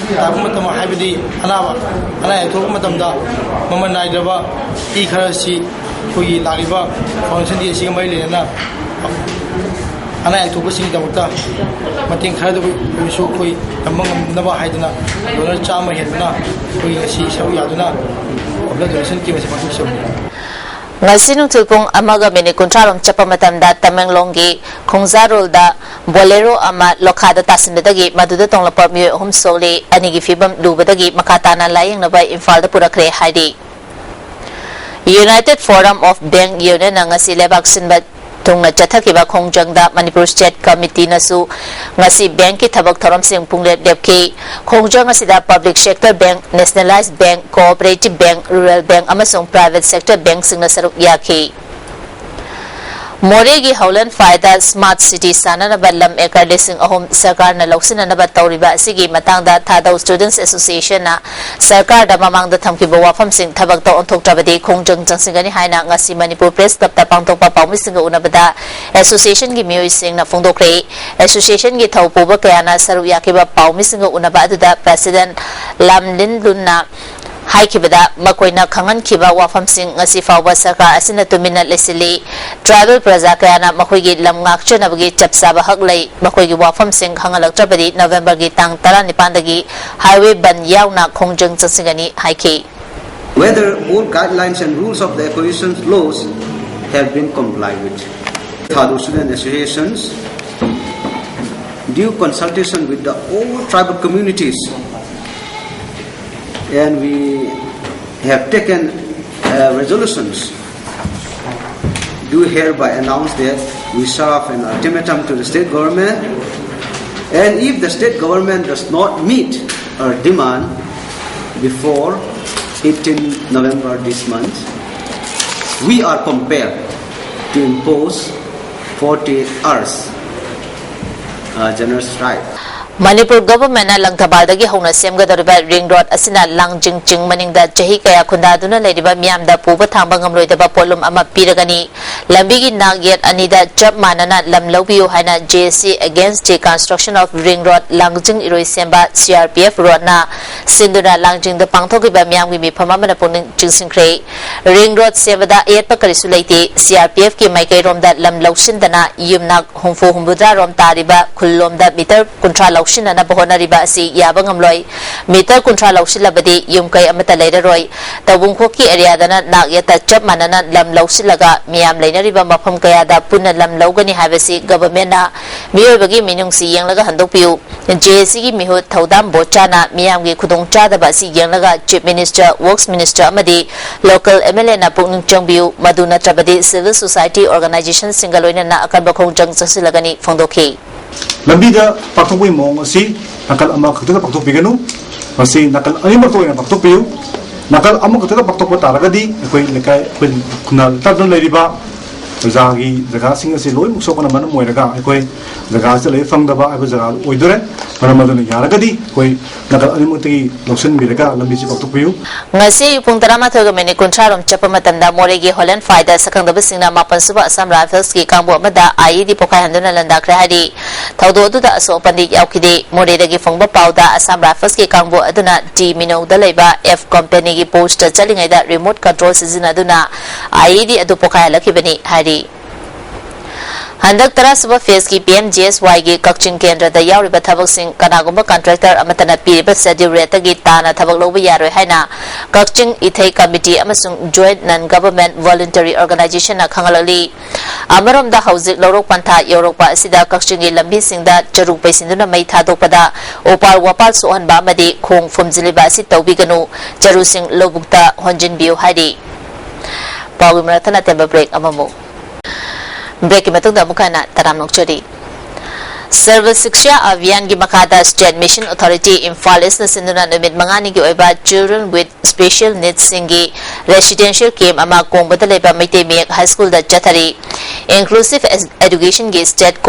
ꯇꯥꯔꯛꯄ ꯃꯇꯝ, ꯍꯥꯏꯕꯗꯤ ꯑꯅꯥꯕ, ꯑꯅꯥ ꯑꯌꯦꯛ ꯊꯣꯛꯄ ꯃꯇꯝꯗ ꯃꯃꯜ ꯅꯥꯏꯗ꯭ꯔꯕ ꯏ ꯈꯔ ꯑꯁꯤ ꯑꯩꯈꯣꯏꯒꯤ ꯂꯥꯛꯂꯤꯕ Foundation Day ꯑꯁꯤꯒ ꯃꯔꯤ ꯂꯩꯅꯅ ꯑꯅꯥ ꯑꯌꯦꯛ ꯊꯣꯛꯄꯁꯤꯡꯒꯤꯗꯃꯛꯇ ꯃꯇꯦꯡ ꯈꯔꯗ ꯑꯣꯏꯔꯁꯨ ꯑꯩꯈꯣꯏ ꯇꯝꯕ ꯉꯝꯅꯕ ꯍꯥꯏꯗꯨꯅ donor ꯆꯥꯝꯃ ꯍꯦꯟꯕꯅ ꯑꯩꯈꯣꯏ ꯉꯁꯤ ꯁꯔꯨꯛ ꯌꯥꯗꯨꯅ blood donation camp ꯑꯁꯤ ꯄꯥꯡꯊꯣꯛꯆꯕꯅꯤ꯫ ꯉꯁꯤ ꯅꯨꯡꯊꯤꯜ ꯄꯨꯡ ꯑꯃꯒ ꯃꯤꯅꯤꯠ ꯀꯨꯟꯊ꯭ꯔꯥ ꯔꯣꯝ ꯆꯠꯄ ꯃꯇꯝꯗ ꯇꯃꯦꯡꯂꯣꯡꯒꯤ ꯈꯣꯡꯖꯥꯔꯣꯜꯗ Bolero ꯑꯃ ꯂꯣꯈꯥꯗ ꯇꯥꯁꯤꯟꯕꯗꯒꯤ ꯃꯗꯨꯗ ꯇꯣꯡꯂꯛꯄ ꯃꯤꯑꯣꯏ ꯑꯍꯨꯝ ꯁꯣꯛꯂꯤ꯫ ꯑꯅꯤꯒꯤ ꯐꯤꯕꯝ ꯂꯨꯕꯗꯒꯤ ꯃꯈꯥ ꯇꯥꯅ ꯂꯥꯌꯦꯡꯅꯕ ꯏꯝꯐꯥꯜꯗ ꯄꯨꯔꯛꯈ꯭ꯔꯦ ꯍꯥꯏꯔꯤ꯫ United Forum of Bank Unionꯅ ꯉꯁꯤ ꯂꯩꯕꯥꯛ ꯁꯤꯟꯕ ꯊꯨꯡꯅ ꯆꯠꯊꯈꯤꯕ ꯈꯣꯡꯖꯪꯗ ꯃꯅꯤꯄꯨꯔ State Committeeꯅꯁꯨ ꯉꯁꯤ bankꯀꯤ ꯊꯕꯛ ꯊꯧꯔꯝꯁꯤꯡ ꯄꯨꯡꯂꯦꯞ ꯂꯦꯞꯈꯤ꯫ ꯈꯣꯡꯖꯪ ꯑꯁꯤꯗ public sector bank, nationalized bank, cooperative bank, rural bank ꯑꯃꯁꯨꯡ private sector bankꯁꯤꯡꯅ ꯁꯔꯨꯛ ꯌꯥꯈꯤ꯫ ꯃꯣꯔꯦꯒꯤ ꯍꯧꯂꯟꯐꯥꯏꯗ Smart City ꯁꯥꯟꯅꯅꯕ ꯂꯝ acre ꯂꯤꯁꯤꯡ ꯑꯍꯨꯝ ꯁꯔꯀꯥꯔꯅ ꯂꯧꯁꯤꯟꯅꯅꯕ ꯇꯧꯔꯤꯕ ꯑꯁꯤꯒꯤ ꯃꯇꯥꯡꯗ ꯊꯥꯗꯧ Students Associationꯅ ꯁꯔꯀꯥꯔꯗ ꯃꯃꯥꯡꯗ ꯊꯝꯈꯤꯕ ꯋꯥꯐꯝꯁꯤꯡ ꯊꯕꯛꯇ ꯑꯣꯟꯊꯣꯛꯇ꯭ꯔꯕꯗꯤ ꯈꯣꯡꯖꯪ ꯆꯪꯁꯤꯟꯒꯅꯤ ꯍꯥꯏꯅ ꯉꯁꯤ ꯃꯅꯤꯄꯨꯔ Press Clubꯇ ꯄꯥꯡꯊꯣꯛꯄ ꯄꯥꯎꯃꯤꯁꯤꯡꯒ ꯎꯅꯕꯗ Associationꯒꯤ ꯃꯤꯑꯣꯏꯁꯤꯡꯅ ꯐꯣꯡꯗꯣꯛꯈ꯭ꯔꯦ꯫ Associationꯒꯤ ꯊꯧ ꯄꯨꯕ ꯀꯌꯥꯅ ꯁꯔꯨꯛ ꯌꯥꯈꯤꯕ ꯄꯥꯎꯃꯤꯁꯤꯡꯒ ꯎꯅꯕ ꯑꯗꯨꯗ President ꯂꯥꯝꯂꯤꯟꯂꯨꯟꯅ ꯍꯥꯏꯈꯤꯕꯗ, ꯃꯈꯣꯏꯅ ꯈꯪꯍꯟꯈꯤꯕ ꯋꯥꯐꯝꯁꯤꯡ ꯉꯁꯤ ꯐꯥꯎꯕ ꯁꯔꯀꯥꯔ ꯑꯁꯤꯅ ꯇꯨꯃꯤꯟꯅ ꯂꯩꯁꯤꯜꯂꯤ꯫ Tribal ꯄ꯭ꯔꯖꯥ ꯀꯌꯥꯅ ꯃꯈꯣꯏꯒꯤ ꯂꯝ ꯉꯥꯛꯆꯅꯕꯒꯤ ꯆꯞ ꯆꯥꯕ ꯍꯛ ꯂꯩ꯫ ꯃꯈꯣꯏꯒꯤ ꯋꯥꯐꯝꯁꯤꯡ ꯈꯪꯍꯜꯂꯛꯇ꯭ꯔꯕꯗꯤ ꯅꯕꯦꯝꯕꯔꯒꯤ ꯇꯥꯡ ꯇꯔꯥꯅꯤꯄꯥꯟꯗꯒꯤ highway ꯕꯟ ꯌꯥꯎꯅ ꯈꯣꯡꯖꯪ ꯆꯪꯁꯤꯟꯒꯅꯤ ꯍꯥꯏꯈꯤ꯫ Whether all guidelines and rules of the acquisitions laws have been complied with. Thadou student associations, due consultation with the all tribal communities, and we have taken uh, resolutions, do hereby announce that we serve an ultimatum to the state government, and if the state government does not meet our demand before eighteen November this month, we are compelled to impose forty-eight hours uh, general strike. Manipur ꯒꯚꯔꯟꯃꯦꯟꯠꯅ ꯂꯪꯊꯕꯥꯜꯗꯒꯤ ꯍꯧꯅ ꯁꯦꯝꯒꯗꯧꯔꯤꯕ ring road ꯑꯁꯤꯅ ꯂꯥꯡꯖꯤꯡ ꯆꯤꯡ ꯃꯅꯤꯡꯗ ꯆꯍꯤ ꯀꯌꯥ ꯈꯨꯟꯗꯥꯗꯨꯅ ꯂꯩꯔꯤꯕ ꯃꯤꯌꯥꯝꯗ ꯄꯨꯕ ꯊꯥꯡꯕ ꯉꯝꯂꯣꯏꯗꯕ ꯄꯣꯠꯂꯨꯝ ꯑꯃ ꯄꯤꯔꯒꯅꯤ꯫ ꯂꯝꯕꯤꯒꯤ ꯅꯥꯛ ꯌꯦꯠ ꯑꯅꯤꯗ ꯆꯞ ꯃꯥꯟꯅꯅ ꯂꯝ ꯂꯧꯕꯤꯌꯨ ꯍꯥꯏꯅ J A C Against the Construction of Ring Road ꯂꯥꯡꯖꯤꯡ ꯏꯔꯣꯏꯁꯦꯝꯕ C R P F ꯔꯣꯗꯅ ꯁꯤꯟꯗꯨꯅ ꯂꯥꯡꯖꯤꯡꯗ ꯄꯥꯡꯊꯣꯛꯈꯤꯕ ꯃꯤꯌꯥꯝꯒꯤ ꯃꯤꯐꯝ ꯑꯃꯅ ꯄꯨꯛꯅꯤꯡ ꯆꯤꯡꯁꯤꯟꯈ꯭ꯔꯦ꯫ ꯔꯤꯡ ꯔꯣꯗ ꯁꯦꯝꯕꯗ ꯑꯌꯦꯠꯄ ꯀꯔꯤꯁꯨ ꯂꯩꯇꯦ꯫ C R P F ꯀꯤ ꯃꯥꯏꯀꯩꯔꯣꯝꯗ ꯂꯝ ꯂꯧꯁꯤꯟꯗꯅ ꯌꯨꯝꯅꯥꯛ ꯍꯨꯝꯐꯨ ꯍꯨꯝꯐꯨꯇꯔꯥ ꯔꯣꯝ ꯇꯥꯔꯤꯕ ꯈꯨꯜꯂꯣꯝꯗ ꯃꯤꯇꯔ ꯀꯨꯟꯊ꯭ꯔꯥ ꯂꯧꯁꯤꯟꯅꯅꯕ ꯍꯣꯠꯅꯔꯤꯕ ꯑꯁꯤ ꯌꯥꯕ ꯉꯝꯂꯣꯏ꯫ ꯃꯤꯇꯔ ꯀꯨꯟꯊ꯭ꯔꯥ ꯂꯧꯁꯤꯜꯂꯕꯗꯤ ꯌꯨꯝ ꯀꯩ ꯑꯃꯠꯇ ꯂꯩꯔꯔꯣꯏ꯫ ꯇꯧꯕꯨꯡꯈꯣꯛꯀꯤ ꯑꯦꯔꯤꯌꯥꯗꯅ ꯅꯥꯛ ꯌꯦꯠꯇ ꯆꯞ ꯃꯥꯟꯅꯅ ꯂꯝ ꯂꯧꯁꯤꯜꯂꯒ ꯃꯤꯌꯥꯝ ꯂꯩꯅꯔꯤꯕ ꯃꯐꯝ ꯀꯌꯥꯗ ꯄꯨꯟꯅ ꯂꯝ ꯂꯧꯒꯅꯤ ꯍꯥꯏꯕꯁꯤ ꯒꯚꯔꯟꯃꯦꯟꯠꯅ ꯃꯤꯑꯣꯏꯕꯒꯤ ꯃꯤꯅꯨꯡꯁꯤ ꯌꯦꯡꯂꯒ ꯍꯟꯗꯣꯛꯄꯤꯌꯨ꯫ J A C ꯒꯤ ꯃꯤꯍꯨꯠ ꯊꯧꯗꯥꯝ ꯕꯣꯆꯥꯅ ꯃꯤꯌꯥꯝꯒꯤ ꯈꯨꯗꯣꯡꯆꯥꯗꯕ ꯑꯁꯤ ꯌꯦꯡꯂꯒ Chief Minister, Works Minister ꯑꯃꯗꯤ local M L A ꯅ ꯄꯨꯛꯅꯤꯡ ꯆꯪꯕꯤꯌꯨ, ꯃꯗꯨ ꯅꯠꯇ꯭ꯔꯕꯗꯤ civil society organization ꯁꯤꯡꯒ ꯂꯣꯏꯅꯅ ꯑꯀꯟꯕ ꯈꯣꯡꯖꯪ ꯆꯪꯁꯤꯜꯂꯒꯅꯤ ꯐꯣꯡꯗꯣꯛꯈꯤ꯫ ꯂꯝꯕꯤꯗ ꯄꯥꯛꯊꯣꯛꯄꯒꯤ ꯃꯑꯣꯡ ꯑꯁꯤ ꯅꯥꯀꯜ ꯑꯃꯈꯛꯇꯗ ꯄꯥꯛꯊꯣꯛꯄꯤꯒꯅꯨ, ꯃꯁꯤ ꯅꯥꯀꯜ ꯑꯅꯤꯃꯛꯇ ꯑꯣꯏꯅ ꯄꯥꯛꯊꯣꯛꯄꯤꯌꯨ꯫ ꯅꯥꯀꯜ ꯑꯃꯈꯛꯇꯗ ꯄꯥꯛꯊꯣꯛꯄ ꯇꯥꯔꯒꯗꯤ ꯑꯩꯈꯣꯏ ꯂꯩꯀꯥꯏ, ꯑꯩꯈꯣꯏ ꯈꯨꯟꯅꯥ ꯂꯩꯇꯥꯗꯨꯅ ꯂꯩꯔꯤꯕ ꯑꯣꯖꯥꯒꯤ ꯖꯒꯥꯁꯤꯡ ꯑꯁꯤ ꯂꯣꯏꯅꯃꯛ ꯁꯣꯛꯄꯅ ꯃꯔꯝ ꯑꯣꯏꯔꯒ ꯑꯩꯈꯣꯏ ꯖꯒꯥꯁꯤꯗ ꯂꯩꯕ ꯐꯪꯗꯕ ꯍꯥꯏꯕ ꯖꯒꯥ ꯑꯣꯏꯗꯣꯔꯦ꯫ ꯃꯔꯝ ꯑꯗꯨꯅ ꯌꯥꯔꯒꯗꯤ ꯑꯩꯈꯣꯏ ꯅꯥꯀꯜ ꯑꯅꯤꯃꯛꯇꯒꯤ ꯂꯧꯁꯤꯟꯕꯤꯔꯒ ꯂꯝꯕꯤꯁꯤ ꯀꯥꯎꯊꯣꯛꯄꯤꯌꯨ꯫ ꯉꯁꯤ ꯑꯌꯨꯛ ꯄꯨꯡ ꯇꯔꯥꯃꯥꯊꯣꯏꯒ ꯃꯤꯅꯤꯠ ꯀꯨꯟꯊ꯭ꯔꯥ ꯔꯣꯝ ꯆꯠꯄ ꯃꯇꯝꯗ ꯃꯣꯔꯦꯒꯤ ꯍꯣꯂꯦꯟ ꯐꯥꯏꯗ ꯁꯛꯈꯪꯗꯕꯁꯤꯡꯅ ꯃꯥꯄꯟ ꯁꯨꯕ ꯑꯁꯥꯝ ꯔꯥꯏꯐꯜꯁꯀꯤ ꯀꯥꯡꯕꯨ ꯑꯃꯗ IED ꯄꯣꯈꯥꯏꯍꯟꯗꯨꯅ ꯂꯥꯟꯗꯥꯈ꯭ꯔꯦ ꯍꯥꯏꯔꯤ꯫ ꯊꯧꯗꯣꯛ ꯑꯗꯨꯗ ꯑꯁꯣꯛ ꯑꯄꯟꯗꯤ ꯌꯥꯎꯈꯤꯗꯦ꯫ ꯃꯣꯔꯦꯗꯒꯤ ꯐꯪꯕ ꯄꯥꯎꯗ ꯑꯁꯥꯝ ꯔꯥꯏꯐꯜꯁꯀꯤ ꯀꯥꯡꯕꯨ ꯑꯗꯨꯅ ꯇꯤ ꯃꯤꯅꯧꯗ ꯂꯩꯕ F ꯀꯝꯄꯦꯅꯤꯒꯤ ꯄꯣꯁꯇ ꯆꯠꯂꯤꯉꯩꯗ ꯔꯤꯃꯣꯠ ꯀꯟꯇ꯭ꯔꯣꯜ ꯁꯤꯖꯤꯟꯅꯗꯨꯅ IED ꯑꯗꯨ ꯄꯣꯈꯥꯏꯍꯜꯂꯛꯈꯤꯕꯅꯤ ꯍꯥꯏꯔꯤ꯫ ꯍꯟꯗꯛ ꯇꯔꯥ ꯁꯨꯕ ꯐꯦꯖꯀꯤ PMGSYꯒꯤ ꯀꯛꯆꯤꯡ ꯀꯦꯟꯗ꯭ꯔꯗ ꯌꯥꯎꯔꯤꯕ ꯊꯕꯛꯁꯤꯡ ꯀꯅꯥꯒꯨꯝꯕ ꯀꯟꯇ꯭ꯔꯦꯛꯇꯔ ꯑꯃꯠꯇꯅ ꯄꯤꯔꯤꯕ ꯁꯦꯗ꯭ꯌꯨꯜ ꯔꯦꯠꯇꯒꯤ ꯇꯥꯅ ꯊꯕꯛ ꯂꯧꯕ ꯌꯥꯔꯣꯏ ꯍꯥꯏꯅ ꯀꯛꯆꯤꯡ ꯏꯊꯩ ꯀꯃꯤꯇꯤ ꯑꯃꯁꯨꯡ Joint Non Government Voluntary Organizationꯅ ꯈꯪꯍꯜꯂꯛꯂꯤ꯫ ꯑꯃꯔꯣꯝꯗ ꯍꯧꯖꯤꯛ ꯂꯧꯔꯣꯛ ꯄꯟꯊꯥ ꯌꯧꯔꯛꯄ ꯑꯁꯤꯗ ꯀꯛꯆꯤꯡꯒꯤ ꯂꯝꯕꯤꯁꯤꯡꯗ ꯆꯔꯨ ꯄꯩꯁꯤꯟꯗꯨꯅ ꯃꯩ ꯊꯥꯗꯣꯛꯄꯗ ꯎꯄꯥꯜ ꯋꯥꯄꯥꯜ ꯁꯣꯛꯍꯟꯕ ꯑꯃꯗꯤ ꯈꯣꯡ ꯐꯨꯝꯖꯤꯜꯂꯤꯕ ꯑꯁꯤ ꯇꯧꯕꯤꯒꯅꯨ, ꯆꯔꯨꯁꯤꯡ ꯂꯧꯕꯨꯛꯇ ꯍꯣꯟꯖꯤꯟꯕꯤꯌꯨ ꯍꯥꯏꯔꯤ꯫ ꯄꯥꯎꯒꯤ ꯃꯔꯛꯇ ꯅꯇꯦꯝꯕ ꯕ꯭ꯔꯦꯛ ꯑꯃꯃꯨꯛ꯫ ꯕ꯭ꯔꯦꯛꯀꯤ ꯃꯇꯨꯡꯗ ꯑꯃꯨꯛ ꯍꯟꯅ ꯇꯔꯥꯝꯅ ꯑꯣꯛꯆꯔꯤ꯫ ꯁꯔꯕ ꯁꯤꯛꯁꯥ ꯑꯚꯤꯌꯥꯟꯒꯤ ꯃꯈꯥꯗ State Mission Authority ꯏꯝꯐꯥꯜ ꯏꯁꯅ ꯁꯤꯟꯗꯨꯅ ꯅꯨꯃꯤꯠ ꯃꯉꯥꯅꯤꯒꯤ ꯑꯣꯏꯕ Children with Special Needsꯁꯤꯡꯒꯤ residential camp ꯑꯃ ꯀꯣꯡꯕꯗ ꯂꯩꯕ ꯃꯩꯇꯩ ꯃꯌꯦꯛ ꯍꯥꯏ ꯁ꯭ꯀꯨꯜꯗ ꯆꯠꯊꯔꯤ꯫ Inclusive Educationꯒꯤ State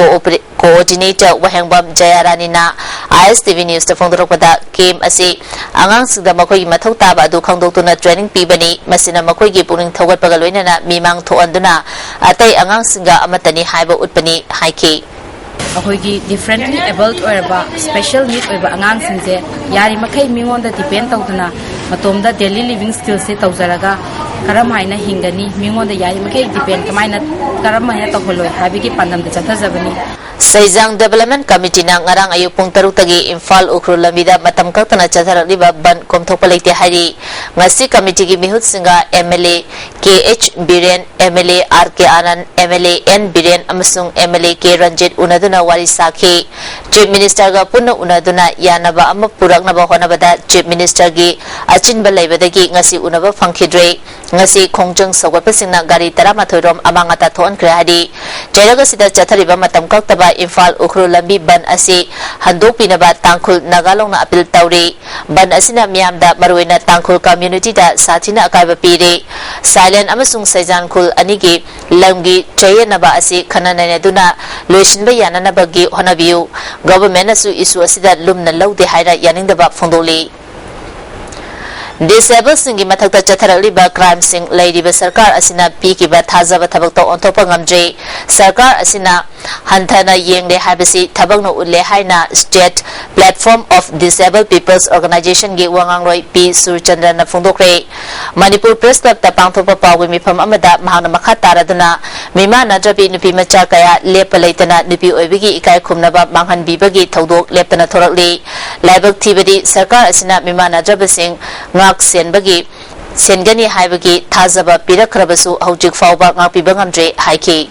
Coordinator ꯋꯥꯍꯦꯡꯕꯝ ꯖꯌꯥꯔꯥꯅꯤꯅ ISTV Newsꯇ ꯐꯣꯡꯗꯣꯔꯛꯄꯗ, camp ꯑꯁꯤ ꯑꯉꯥꯡꯁꯤꯡꯗ ꯃꯈꯣꯏꯒꯤ ꯃꯊꯧ ꯇꯥꯕ ꯑꯗꯨ ꯈꯪꯗꯣꯛꯇꯨꯅ training ꯄꯤꯕꯅꯤ꯫ ꯃꯁꯤꯅ ꯃꯈꯣꯏꯒꯤ ꯄꯨꯛꯅꯤꯡ ꯊꯧꯒꯠꯄꯒ ꯂꯣꯏꯅꯅ ꯃꯤꯃꯥꯡ ꯊꯣꯛꯍꯟꯗꯨꯅ ꯑꯇꯩ ꯑꯉꯥꯡꯁꯤꯡꯒ ꯑꯃꯠꯇꯅꯤ ꯍꯥꯏꯕ ꯎꯠꯄꯅꯤ ꯍꯥꯏꯈꯤ꯫ ꯑꯩꯈꯣꯏꯒꯤ differently abled ꯑꯣꯏꯔꯕ, special need ꯑꯣꯏꯕ ꯑꯉꯥꯡꯁꯤꯡꯁꯦ ꯌꯥꯔꯤꯃꯈꯩ ꯃꯤꯉꯣꯟꯗ depend ꯇꯧꯗꯅ ꯃꯇꯣꯝꯗ daily living skillꯁꯦ ꯇꯧꯖꯔꯒ ꯀꯔꯝ ꯍꯥꯏꯅ ꯍꯤꯡꯒꯅꯤ, ꯃꯤꯉꯣꯟꯗ ꯌꯥꯔꯤꯃꯈꯩ depend ꯀꯃꯥꯏꯅ, ꯀꯔꯝ ꯍꯥꯏꯅ ꯇꯧꯍꯜꯂꯣꯏ ꯍꯥꯏꯕꯒꯤ ꯄꯥꯟꯗꯝꯗ ꯆꯠꯊꯖꯕꯅꯤ꯫ ꯁꯩꯖꯥꯡ Development Committeeꯅ ꯉꯔꯥꯡ ꯑꯌꯨꯛ ꯄꯨꯡ ꯇꯔꯨꯛꯇꯒꯤ ꯏꯝꯐꯥꯜ ꯎꯈ꯭ꯔꯨꯜ ꯂꯝꯕꯤꯗ ꯃꯇꯝ ꯀꯛꯇꯅ ꯆꯠꯊꯔꯛꯂꯤꯕ ꯕꯟꯗ ꯀꯣꯝꯊꯣꯛꯄ ꯂꯩꯇꯦ ꯍꯥꯏꯔꯤ꯫ ꯉꯁꯤ committeeꯒꯤ ꯃꯤꯍꯨꯠꯁꯤꯡꯒ MLA K H Biren, MLA R K Anand, MLA N Biren ꯑꯃꯁꯨꯡ MLA ꯀꯦ ꯔꯟꯖꯤꯠ ꯎꯅꯗꯨꯅ ꯋꯥꯔꯤ ꯁꯥꯈꯤ꯫ Chief Ministerꯒ ꯄꯨꯟꯅ ꯎꯅꯗꯨꯅ ꯌꯥꯅꯕ ꯑꯃ ꯄꯨꯔꯛꯅꯕ ꯍꯣꯠꯅꯕꯗ Chief Ministerꯒꯤ ꯑꯆꯤꯟꯕ ꯂꯩꯕꯗꯒꯤ ꯉꯁꯤ ꯎꯅꯕ ꯐꯪꯈꯤꯗ꯭ꯔꯦ꯫ ꯉꯁꯤ ꯈꯣꯡꯖꯪ ꯁꯧꯒꯠꯄꯁꯤꯡꯅ ꯒꯥꯔꯤ ꯇꯔꯥꯃꯥꯊꯣꯏ ꯔꯣꯝ ꯑꯃꯥꯡ ꯑꯇꯥ ꯊꯣꯛꯍꯟꯈ꯭ꯔꯦ ꯍꯥꯏꯔꯤ꯫ ꯆꯩꯔꯛ ꯑꯁꯤꯗ ꯆꯠꯊꯔꯤꯕ ꯃꯇꯝ ꯀꯛꯇꯕ ꯏꯝꯐꯥꯜ ꯎꯈ꯭ꯔꯨꯜ ꯂꯝꯕꯤ ꯕꯟ ꯑꯁꯤ ꯍꯟꯗꯣꯛꯄꯤꯅꯕ ꯇꯥꯡꯈꯨꯜ ꯅꯥꯒꯥ ꯂꯣꯡꯅ ꯑꯄꯤꯜ ꯇꯧꯔꯤ꯫ ꯕꯟ ꯑꯁꯤꯅ ꯃꯤꯌꯥꯝꯗ, ꯃꯔꯨꯑꯣꯏꯅ ꯇꯥꯡꯈꯨꯜ ꯀꯝꯌꯨꯅꯤꯇꯤꯗ ꯁꯥꯊꯤꯅ ꯑꯀꯥꯏꯕ ꯄꯤꯔꯤ꯫ ꯁꯥꯏꯂꯦꯟ ꯑꯃꯁꯨꯡ ꯁꯩꯖꯥꯟ ꯈꯨꯜ ꯑꯅꯤꯒꯤ ꯂꯝꯒꯤ ꯆꯌꯦꯠꯅꯕ ꯑꯁꯤ ꯈꯟꯅ ꯅꯩꯅꯗꯨꯅ ꯂꯣꯏꯁꯤꯟꯕ ꯌꯥꯅꯅꯕꯒꯤ ꯍꯣꯠꯅꯕꯤꯌꯨ꯫ ꯒꯚꯔꯟꯃꯦꯟꯠꯅꯁꯨ ꯏꯁꯨ ꯑꯁꯤꯗ ꯂꯨꯝꯅ ꯂꯧꯗꯦ ꯍꯥꯏꯅ ꯌꯥꯅꯤꯡꯗꯕ ꯐꯣꯡꯗꯣꯛꯂꯤ꯫ ꯗꯤꯁꯦꯕꯜꯁꯤꯡꯒꯤ ꯃꯊꯛꯇ ꯆꯠꯊꯔꯛꯂꯤꯕ ꯀ꯭ꯔꯥꯏꯝꯁꯤꯡ ꯂꯩꯔꯤꯕ ꯁꯔꯀꯥꯔ ꯑꯁꯤꯅ ꯄꯤꯈꯤꯕ ꯊꯥꯖꯕ ꯊꯕꯛꯇ ꯑꯣꯟꯊꯣꯛꯄ ꯉꯝꯗ꯭ꯔꯤ꯫ ꯁꯔꯀꯥꯔ ꯑꯁꯤꯅ ꯍꯟꯊꯅ ꯌꯦꯡꯂꯦ ꯍꯥꯏꯕꯁꯤ ꯊꯕꯛꯅ ꯎꯠꯂꯦ ꯍꯥꯏꯅ State Platform of Disabled People's Organizationꯒꯤ ꯋꯥꯉꯥꯡꯂꯣꯏ ꯄꯤ ꯁꯨꯔꯆꯟꯗ꯭ꯔꯅ ꯐꯣꯡꯗꯣꯛꯈ꯭ꯔꯦ꯫ ꯃꯅꯤꯄꯨꯔ ꯄ꯭ꯔꯦꯁ ꯀ꯭ꯂꯕꯇ ꯄꯥꯡꯊꯣꯛꯄ ꯄꯥꯎꯒꯤ ꯃꯤꯐꯝ ꯑꯃꯗ ꯃꯍꯥꯛꯅ ꯃꯈꯥ ꯇꯥꯔꯗꯨꯅ ꯃꯤꯃꯥꯟꯅꯗ꯭ꯔꯕꯤ ꯅꯨꯄꯤ ꯃꯆꯥ ꯀꯌꯥ ꯂꯦꯞꯄ ꯂꯩꯇꯅ ꯅꯨꯄꯤ ꯑꯣꯏꯕꯒꯤ ꯏꯀꯥꯏ ꯈꯨꯝꯅꯕ ꯃꯥꯡꯍꯟꯕꯤꯕꯒꯤ ꯊꯧꯗꯣꯛ ꯂꯦꯞꯇꯅ ꯊꯣꯔꯛꯂꯤ꯫ ꯂꯥꯏꯕꯛ ꯊꯤꯕꯗꯤ ꯁꯔꯀꯥꯔ ꯑꯁꯤꯅ ꯃꯤꯃꯥꯟꯅꯗ꯭ꯔꯕꯁꯤꯡ ꯉꯥꯛ ꯁꯦꯟꯕꯒꯤ ꯁꯦꯟꯒꯅꯤ ꯍꯥꯏꯕꯒꯤ ꯊꯥꯖꯕ ꯄꯤꯔꯛꯈ꯭ꯔꯕꯁꯨ ꯍꯧꯖꯤꯛ ꯐꯥꯎꯕ ꯉꯥꯛꯄꯤꯕ ꯉꯝꯗ꯭ꯔꯦ ꯍꯥꯏꯈꯤ꯫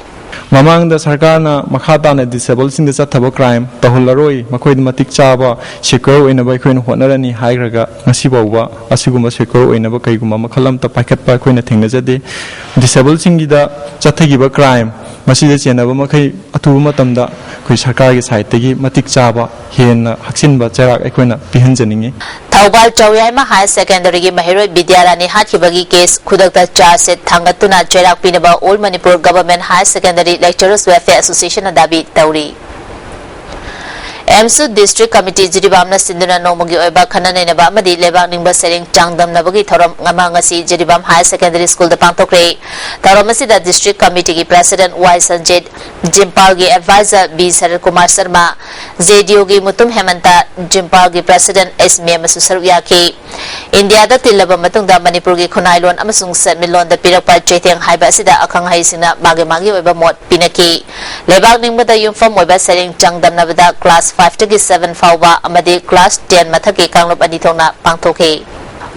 ꯃꯃꯥꯡꯗ ꯁꯔꯀꯥꯔꯅ ꯃꯈꯥ ꯇꯥꯅ ꯗꯤꯁꯦꯕꯜꯁꯤꯡꯗ ꯆꯠꯊꯕ ꯀ꯭ꯔꯥꯏꯝ ꯇꯧꯍꯜꯂꯔꯣꯏ, ꯃꯈꯣꯏꯗ ꯃꯇꯤꯛ ꯆꯥꯕ ꯁꯦꯀ꯭ꯌꯣꯔ ꯑꯣꯏꯅꯕ ꯑꯩꯈꯣꯏꯅ ꯍꯣꯠꯅꯔꯅꯤ ꯍꯥꯏꯈ꯭ꯔꯒ ꯉꯁꯤ ꯐꯥꯎꯕ ꯑꯁꯤꯒꯨꯝꯕ ꯁꯦꯀ꯭ꯌꯣꯔ ꯑꯣꯏꯅꯕ ꯀꯩꯒꯨꯝꯕ ꯃꯈꯜ ꯑꯃꯠꯇ ꯄꯥꯏꯈꯠꯄ ꯑꯩꯈꯣꯏꯅ ꯊꯦꯡꯅꯖꯗꯦ꯫ ꯗꯤꯁꯦꯕꯜꯁꯤꯡꯒꯤꯗ ꯆꯠꯊꯈꯤꯕ ꯀ꯭ꯔꯥꯏꯝ ꯃꯁꯤꯗ ꯆꯦꯟꯅꯕ ꯃꯈꯩ ꯑꯊꯨꯕ ꯃꯇꯝꯗ ꯑꯩꯈꯣꯏ ꯁꯔꯀꯥꯔꯒꯤ ꯁꯥꯏꯠꯇꯒꯤ ꯃꯇꯤꯛ ꯆꯥꯕ ꯍꯦꯟꯅ ꯍꯛꯆꯤꯟꯕ ꯆꯩꯔꯥꯛ ꯑꯩꯈꯣꯏꯅ ꯄꯤꯍꯟꯖꯅꯤꯡꯉꯤ꯫ ꯊꯧꯕꯥꯜ ꯆꯧꯌꯥꯏꯃ ꯍꯥꯌꯔ ꯁꯦꯀꯦꯟꯗꯔꯤꯒꯤ ꯃꯍꯩꯔꯣꯏ ꯕꯤꯗ꯭ꯌꯥꯔꯥꯅꯤ ꯍꯥꯠꯈꯤꯕꯒꯤ ꯀꯦꯁ ꯈꯨꯗꯛꯇ ꯆꯥꯔꯖ ꯁꯤꯠ ꯊꯥꯡꯒꯠꯇꯨꯅ ꯆꯩꯔꯥꯛ ꯄꯤꯅꯕ All Manipur Government Higher Secondary Lecturers Welfare Associationꯅ ꯗꯥꯕꯤ ꯇꯧꯔꯤ꯫ ꯑꯦꯝꯁꯨ District Committee ꯖꯤꯔꯤꯕꯥꯝꯅ ꯁꯤꯟꯗꯨꯅ ꯅꯣꯡꯃꯒꯤ ꯑꯣꯏꯕ ꯈꯟꯅ ꯅꯩꯅꯕ ꯑꯃꯗꯤ ꯂꯩꯕꯥꯛ ꯅꯤꯡꯕ ꯁꯩꯔꯦꯡ ꯆꯥꯡꯗꯝꯅꯕꯒꯤ ꯊꯧꯔꯝ ꯑꯃ ꯉꯁꯤ ꯖꯤꯔꯤꯕꯥꯝ Higher Secondary Schoolꯗ ꯄꯥꯡꯊꯣꯛꯈ꯭ꯔꯦ꯫ ꯊꯧꯔꯝ ꯑꯁꯤꯗ District Committeeꯒꯤ President ꯋꯥꯏ ꯁꯟꯖꯤꯠ, ꯖꯤꯝꯄꯥꯜꯒꯤ Advisor ꯕꯤ ꯁꯔꯠ ꯀꯨꯃꯥꯔ ꯁꯔꯃ, ꯖꯦꯗꯤꯌꯨꯒꯤ ꯃꯨꯇꯨꯝ ꯍꯦꯃꯟꯇ, ꯖꯤꯝꯄꯥꯜꯒꯤ President ꯑꯦꯁ ꯃꯦꯝ ꯑꯃꯁꯨ ꯁꯔꯨꯛ ꯌꯥꯈꯤ꯫ ꯏꯟꯗꯤꯌꯥꯗ ꯇꯤꯜꯂꯕ ꯃꯇꯨꯡꯗ ꯃꯅꯤꯄꯨꯔꯒꯤ ꯈꯨꯟꯅꯥꯏꯂꯣꯟ ꯑꯃꯁꯨꯡ ꯁꯦꯟꯃꯤꯠꯂꯣꯟꯗ ꯄꯤꯔꯛꯄ ꯆꯩꯊꯦꯡ ꯍꯥꯏꯕ ꯑꯁꯤꯗ ꯑꯈꯪ ꯑꯍꯩꯁꯤꯡꯅ ꯃꯥꯒꯤ ꯃꯥꯒꯤ ꯑꯣꯏꯕ ꯃꯣꯠ ꯄꯤꯅꯈꯤ꯫ ꯂꯩꯕꯥꯛ ꯅꯤꯡꯕꯗ ꯌꯨꯝꯐꯝ ꯑꯣꯏꯕ ꯁꯩꯔꯦꯡ ꯆꯥꯡꯗꯝꯅꯕꯗ class fiveꯇꯒꯤ seven ꯐꯥꯎꯕ ꯑꯃꯗꯤ class ten ꯃꯊꯛꯀꯤ ꯀꯥꯡꯂꯨꯞ ꯑꯅꯤ ꯊꯣꯛꯅ ꯄꯥꯡꯊꯣꯛꯈꯤ꯫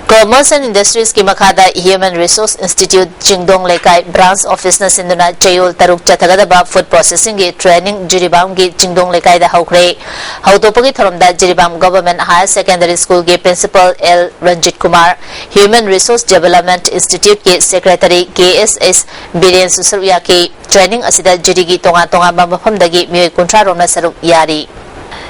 Commerce and Industriesꯀꯤ ꯃꯈꯥꯗ Human Resource Institute ꯆꯤꯡꯗꯣꯡ ꯂꯩꯀꯥꯏ branch officeꯅ ꯁꯤꯟꯗꯨꯅ ꯆꯌꯣꯜ ꯇꯔꯨꯛ ꯆꯠꯊꯒꯗꯕ food processingꯒꯤ training ꯖꯤꯔꯤꯕꯥꯝꯒꯤ ꯆꯤꯡꯗꯣꯡ ꯂꯩꯀꯥꯏꯗ ꯍꯧꯈ꯭ꯔꯦ꯫ ꯍꯧꯗꯣꯛꯄꯒꯤ ꯊꯧꯔꯝꯗ Jiribam Government Higher Secondary Schoolꯒꯤ principal L Ranjit Kumar, Human Resource Development Instituteꯀꯤ secretary ꯀꯦ ꯑꯦꯁ ꯑꯦꯁ ꯕꯤꯔꯦꯟꯁꯨ ꯁꯔꯨꯛ ꯌꯥꯈꯤ꯫ Training ꯑꯁꯤꯗ ꯖꯤꯔꯤꯒꯤ ꯇꯣꯉꯥꯟ ꯇꯣꯉꯥꯟꯕ ꯃꯐꯝꯗꯒꯤ ꯃꯤꯑꯣꯏ ꯀꯨꯟꯊ꯭ꯔꯥ ꯔꯣꯝꯅ ꯁꯔꯨꯛ ꯌꯥꯔꯤ꯫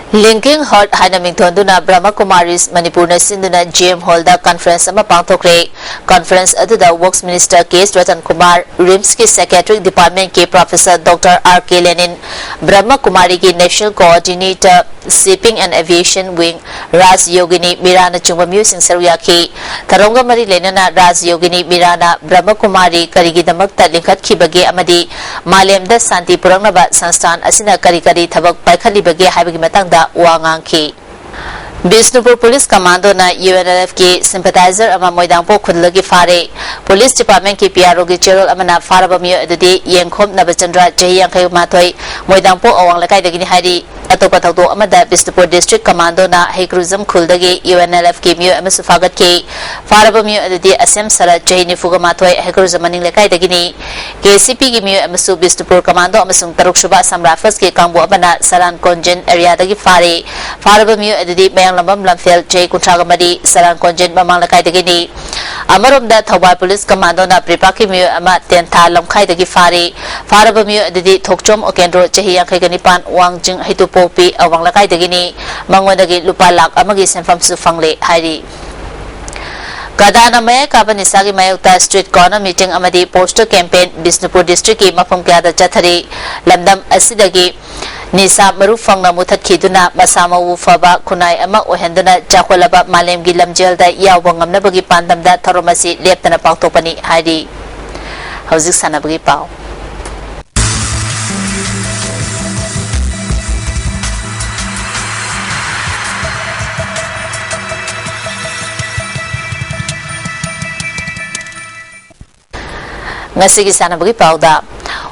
Linking Heart ꯍꯥꯏꯅ ꯃꯤꯡꯊꯣꯟꯗꯨꯅ Brahma Kumaris ꯃꯅꯤꯄꯨꯔꯅ ꯁꯤꯟꯗꯨꯅ G M Hallꯗ conference ꯑꯃ ꯄꯥꯡꯊꯣꯛꯈ꯭ꯔꯦ꯫ Conference ꯑꯗꯨꯗ Works Minister K S Ratan Kumar, RIMSꯀꯤ Psychiatric Departmentꯀꯤ Professor Doctor R K Lenin, Brahma Kumariꯒꯤ National Coordinator, Shipping and Aviation Wing, ꯔꯥꯖ ꯌꯣꯒꯤꯅꯤ ꯃꯤꯔꯥꯅꯆꯤꯡꯕ ꯃꯤꯑꯣꯏꯁꯤꯡ ꯁꯔꯨꯛ ꯌꯥꯈꯤ꯫ ꯊꯧꯔꯝꯒ ꯃꯔꯤ ꯂꯩꯅꯅ ꯔꯥꯖ ꯌꯣꯒꯤꯅꯤ ꯃꯤꯔꯥꯅ ꯕ꯭ꯔꯍ꯭ꯃ ꯀꯨꯃꯥꯔꯤ ꯀꯔꯤꯒꯤꯗꯃꯛꯇ ꯂꯤꯡꯈꯠꯈꯤꯕꯒꯦ ꯑꯃꯗꯤ ꯃꯥꯂꯦꯝꯗ ꯁꯥꯟꯇꯤ ꯄꯨꯔꯛꯅꯕ ꯁꯪꯁꯊꯥꯟ ꯑꯁꯤꯅ ꯀꯔꯤ ꯀꯔꯤ ꯊꯕꯛ ꯄꯥꯏꯈꯠꯂꯤꯕꯒꯦ ꯍꯥꯏꯕꯒꯤ ꯃꯇꯥꯡꯗ ꯋꯥ ꯉꯥꯡꯈꯤ꯫ ꯕꯤꯁꯅꯨꯄꯨꯔ ꯄꯨꯂꯤꯁ ꯀꯃꯥꯟꯗꯣꯅ ꯌꯨ ꯑꯦꯟ ꯑꯦꯜ ꯑꯦꯐꯀꯤ sympathizer ꯑꯃ ꯃꯣꯏꯗꯥꯡꯄꯣꯛ ꯈꯨꯜꯗꯒꯤ ꯐꯥꯔꯦ꯫ ꯄꯨꯂꯤꯁ ꯗꯤꯄꯥꯔꯠꯃꯦꯟꯠꯀꯤ ꯄꯤ ꯑꯥꯔ ꯑꯣꯒꯤ ꯆꯦꯔꯣꯜ ꯑꯃꯅ ꯐꯥꯔꯕ ꯃꯤꯑꯣꯏ ꯑꯗꯨꯗꯤ ꯌꯦꯡꯈꯣꯝ ꯅꯕꯆꯟꯗ꯭ꯔ, ꯆꯍꯤ ꯌꯥꯡꯈꯩ ꯃꯥꯊꯣꯏ, ꯃꯣꯏꯗꯥꯡꯄꯣꯛ ꯑꯋꯥꯡ ꯂꯩꯀꯥꯏꯗꯒꯤꯅꯤ ꯍꯥꯏꯔꯤ꯫ ꯑꯇꯣꯞꯄ ꯊꯧꯗꯣꯛ ꯑꯃꯗ ꯕꯤꯁꯅꯨꯄꯨꯔ district commandoꯅ ꯍꯩꯀ꯭ꯔꯨꯖꯝ ꯈꯨꯜꯗꯒꯤ ꯌꯨ ꯑꯦꯟ ꯑꯦꯜ ꯑꯦꯐꯀꯤ ꯃꯤꯑꯣꯏ ꯑꯃꯁꯨ ꯐꯥꯒꯠꯈꯤ꯫ ꯐꯥꯔꯕ ꯃꯤꯑꯣꯏ ꯑꯗꯨꯗꯤ ꯑꯁꯦꯝ ꯁꯔꯠ, ꯆꯍꯤ ꯅꯤꯐꯨꯒ ꯃꯥꯊꯣꯏ, ꯍꯩꯀ꯭ꯔꯨꯖꯝ ꯃꯅꯤꯡ ꯂꯩꯀꯥꯏꯗꯒꯤꯅꯤ꯫ ꯀꯦ ꯁꯤ ꯄꯤꯒꯤ ꯃꯤꯑꯣꯏ ꯑꯃꯁꯨ ꯕꯤꯁꯅꯨꯄꯨꯔ ꯀꯃꯥꯟꯗꯣ ꯑꯃꯁꯨꯡ ꯇꯔꯨꯛ ꯁꯨꯕ ꯑꯁꯥꯝ ꯔꯥꯏꯐꯜꯁꯀꯤ ꯀꯥꯡꯕꯨ ꯑꯃꯅ ꯁꯔꯥꯟ ꯀꯣꯟꯖꯦꯟ ꯑꯦꯔꯤꯌꯥꯗꯒꯤ ꯐꯥꯔꯦ꯫ ꯐꯥꯔꯕ ꯃꯤꯑꯣꯏ ꯑꯗꯨꯗꯤ ꯃꯌꯥꯡꯂꯝꯕꯝ ꯂꯝꯐꯦꯜ, ꯆꯍꯤ ꯀꯨꯟꯊ꯭ꯔꯥꯒ ꯃꯔꯤ, ꯁꯔꯥꯟ ꯀꯣꯟꯖꯦꯟ ꯃꯃꯥꯡ ꯂꯩꯀꯥꯏꯗꯒꯤꯅꯤ꯫ ꯑꯃꯔꯣꯝꯗ ꯊꯧꯕꯥꯜ ꯄꯨꯂꯤꯁ ꯀꯃꯥꯟꯗꯣꯅ ꯄ꯭ꯔꯤꯄꯥꯛꯀꯤ ꯃꯤꯑꯣꯏ ꯑꯃ ꯇꯦꯟꯊꯥ ꯂꯝꯈꯥꯏꯗꯒꯤ ꯐꯥꯔꯦ꯫ ꯐꯥꯔꯕ ꯃꯤꯑꯣꯏ ꯑꯗꯨꯗꯤ ꯊꯣꯛꯆꯣꯝ ꯑꯣꯀꯦꯟꯗ꯭ꯔꯣ, ꯆꯍꯤ ꯌꯥꯡꯈꯩꯒ ꯅꯤꯄꯥꯟ, ꯋꯥꯡꯖꯤꯡ ꯍꯩꯇꯨꯄꯣꯛꯄꯤ ꯑꯋꯥꯡ ꯂꯩꯀꯥꯏꯗꯒꯤꯅꯤ꯫ ꯃꯉꯣꯟꯗꯒꯤ ꯂꯨꯄꯥ ꯂꯥꯈ ꯑꯃꯒꯤ ꯁꯦꯟꯐꯝꯁꯨ ꯐꯪꯂꯦ ꯍꯥꯏꯔꯤ꯫ ꯀꯗꯥꯅ ꯃꯌꯥꯏ ꯀꯥꯕ ꯅꯤꯁꯥꯒꯤ ꯃꯥꯌꯣꯛꯇ street corner meeting ꯑꯃꯗꯤ poster campaign ꯕꯤꯁꯅꯨꯄꯨꯔ districtꯀꯤ ꯃꯐꯝ ꯀꯌꯥꯗ ꯆꯠꯊꯔꯤ꯫ ꯂꯝꯗꯝ ꯑꯁꯤꯗꯒꯤ ꯅꯤꯁꯥ ꯃꯔꯨ ꯐꯪꯅ ꯃꯨꯊꯠꯈꯤꯗꯨꯅ ꯃꯁꯥ ꯃꯎ ꯐꯕ ꯈꯨꯟꯅꯥꯏ ꯑꯃ ꯑꯣꯏꯍꯟꯗꯨꯅ ꯆꯥꯎꯈꯠꯂꯕ ꯃꯥꯂꯦꯝꯒꯤ ꯂꯝꯖꯦꯜꯗ ꯌꯥꯎꯕ ꯉꯝꯅꯕꯒꯤ ꯄꯥꯟꯗꯝꯗ ꯊꯧꯔꯝ ꯑꯁꯤ ꯂꯦꯞꯇꯅ ꯄꯥꯡꯊꯣꯛꯄꯅꯤ ꯍꯥꯏꯔꯤ꯫ ꯍꯧꯖꯤꯛ ꯁꯥꯟꯅꯕꯒꯤ ꯄꯥꯎ꯫ ꯉꯁꯤꯒꯤ ꯁꯥꯟꯅꯕꯒꯤ ꯄꯥꯎꯗ,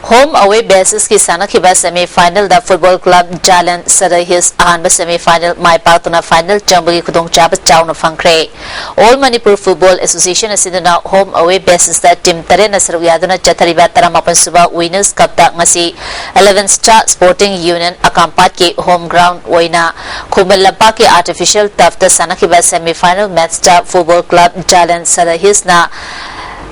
Home away basisꯀꯤ ꯁꯥꯟꯅꯈꯤꯕ semi finalꯗ Football Club Jalan Sadar Hills ꯑꯍꯥꯟꯕ semi final ꯃꯥꯏ ꯄꯥꯛꯇꯨꯅ final ꯆꯪꯕꯒꯤ ꯈꯨꯗꯣꯡꯆꯥꯕ ꯆꯥꯎꯅ ꯐꯪꯈ꯭ꯔꯦ꯫ All Manipur Football Association ꯑꯁꯤꯅ home away basisꯇ team ꯇꯔꯦꯠꯅ ꯁꯔꯨꯛ ꯌꯥꯗꯨꯅ ꯆꯠꯊꯔꯤꯕ ꯇꯔꯥꯃꯥꯄꯟ ꯁꯨꯕ Winners Cupꯇ ꯉꯁꯤ eleven Star Sporting Union ꯑꯀꯥꯝꯄꯥꯠꯀꯤ home ground ꯑꯣꯏꯅ ꯈꯨꯃꯟ ꯂꯝꯄꯥꯛꯀꯤ artificial turfꯇ ꯁꯥꯟꯅꯈꯤꯕ semi final matchꯇ Football Club Jalan Sadar Hillsꯅ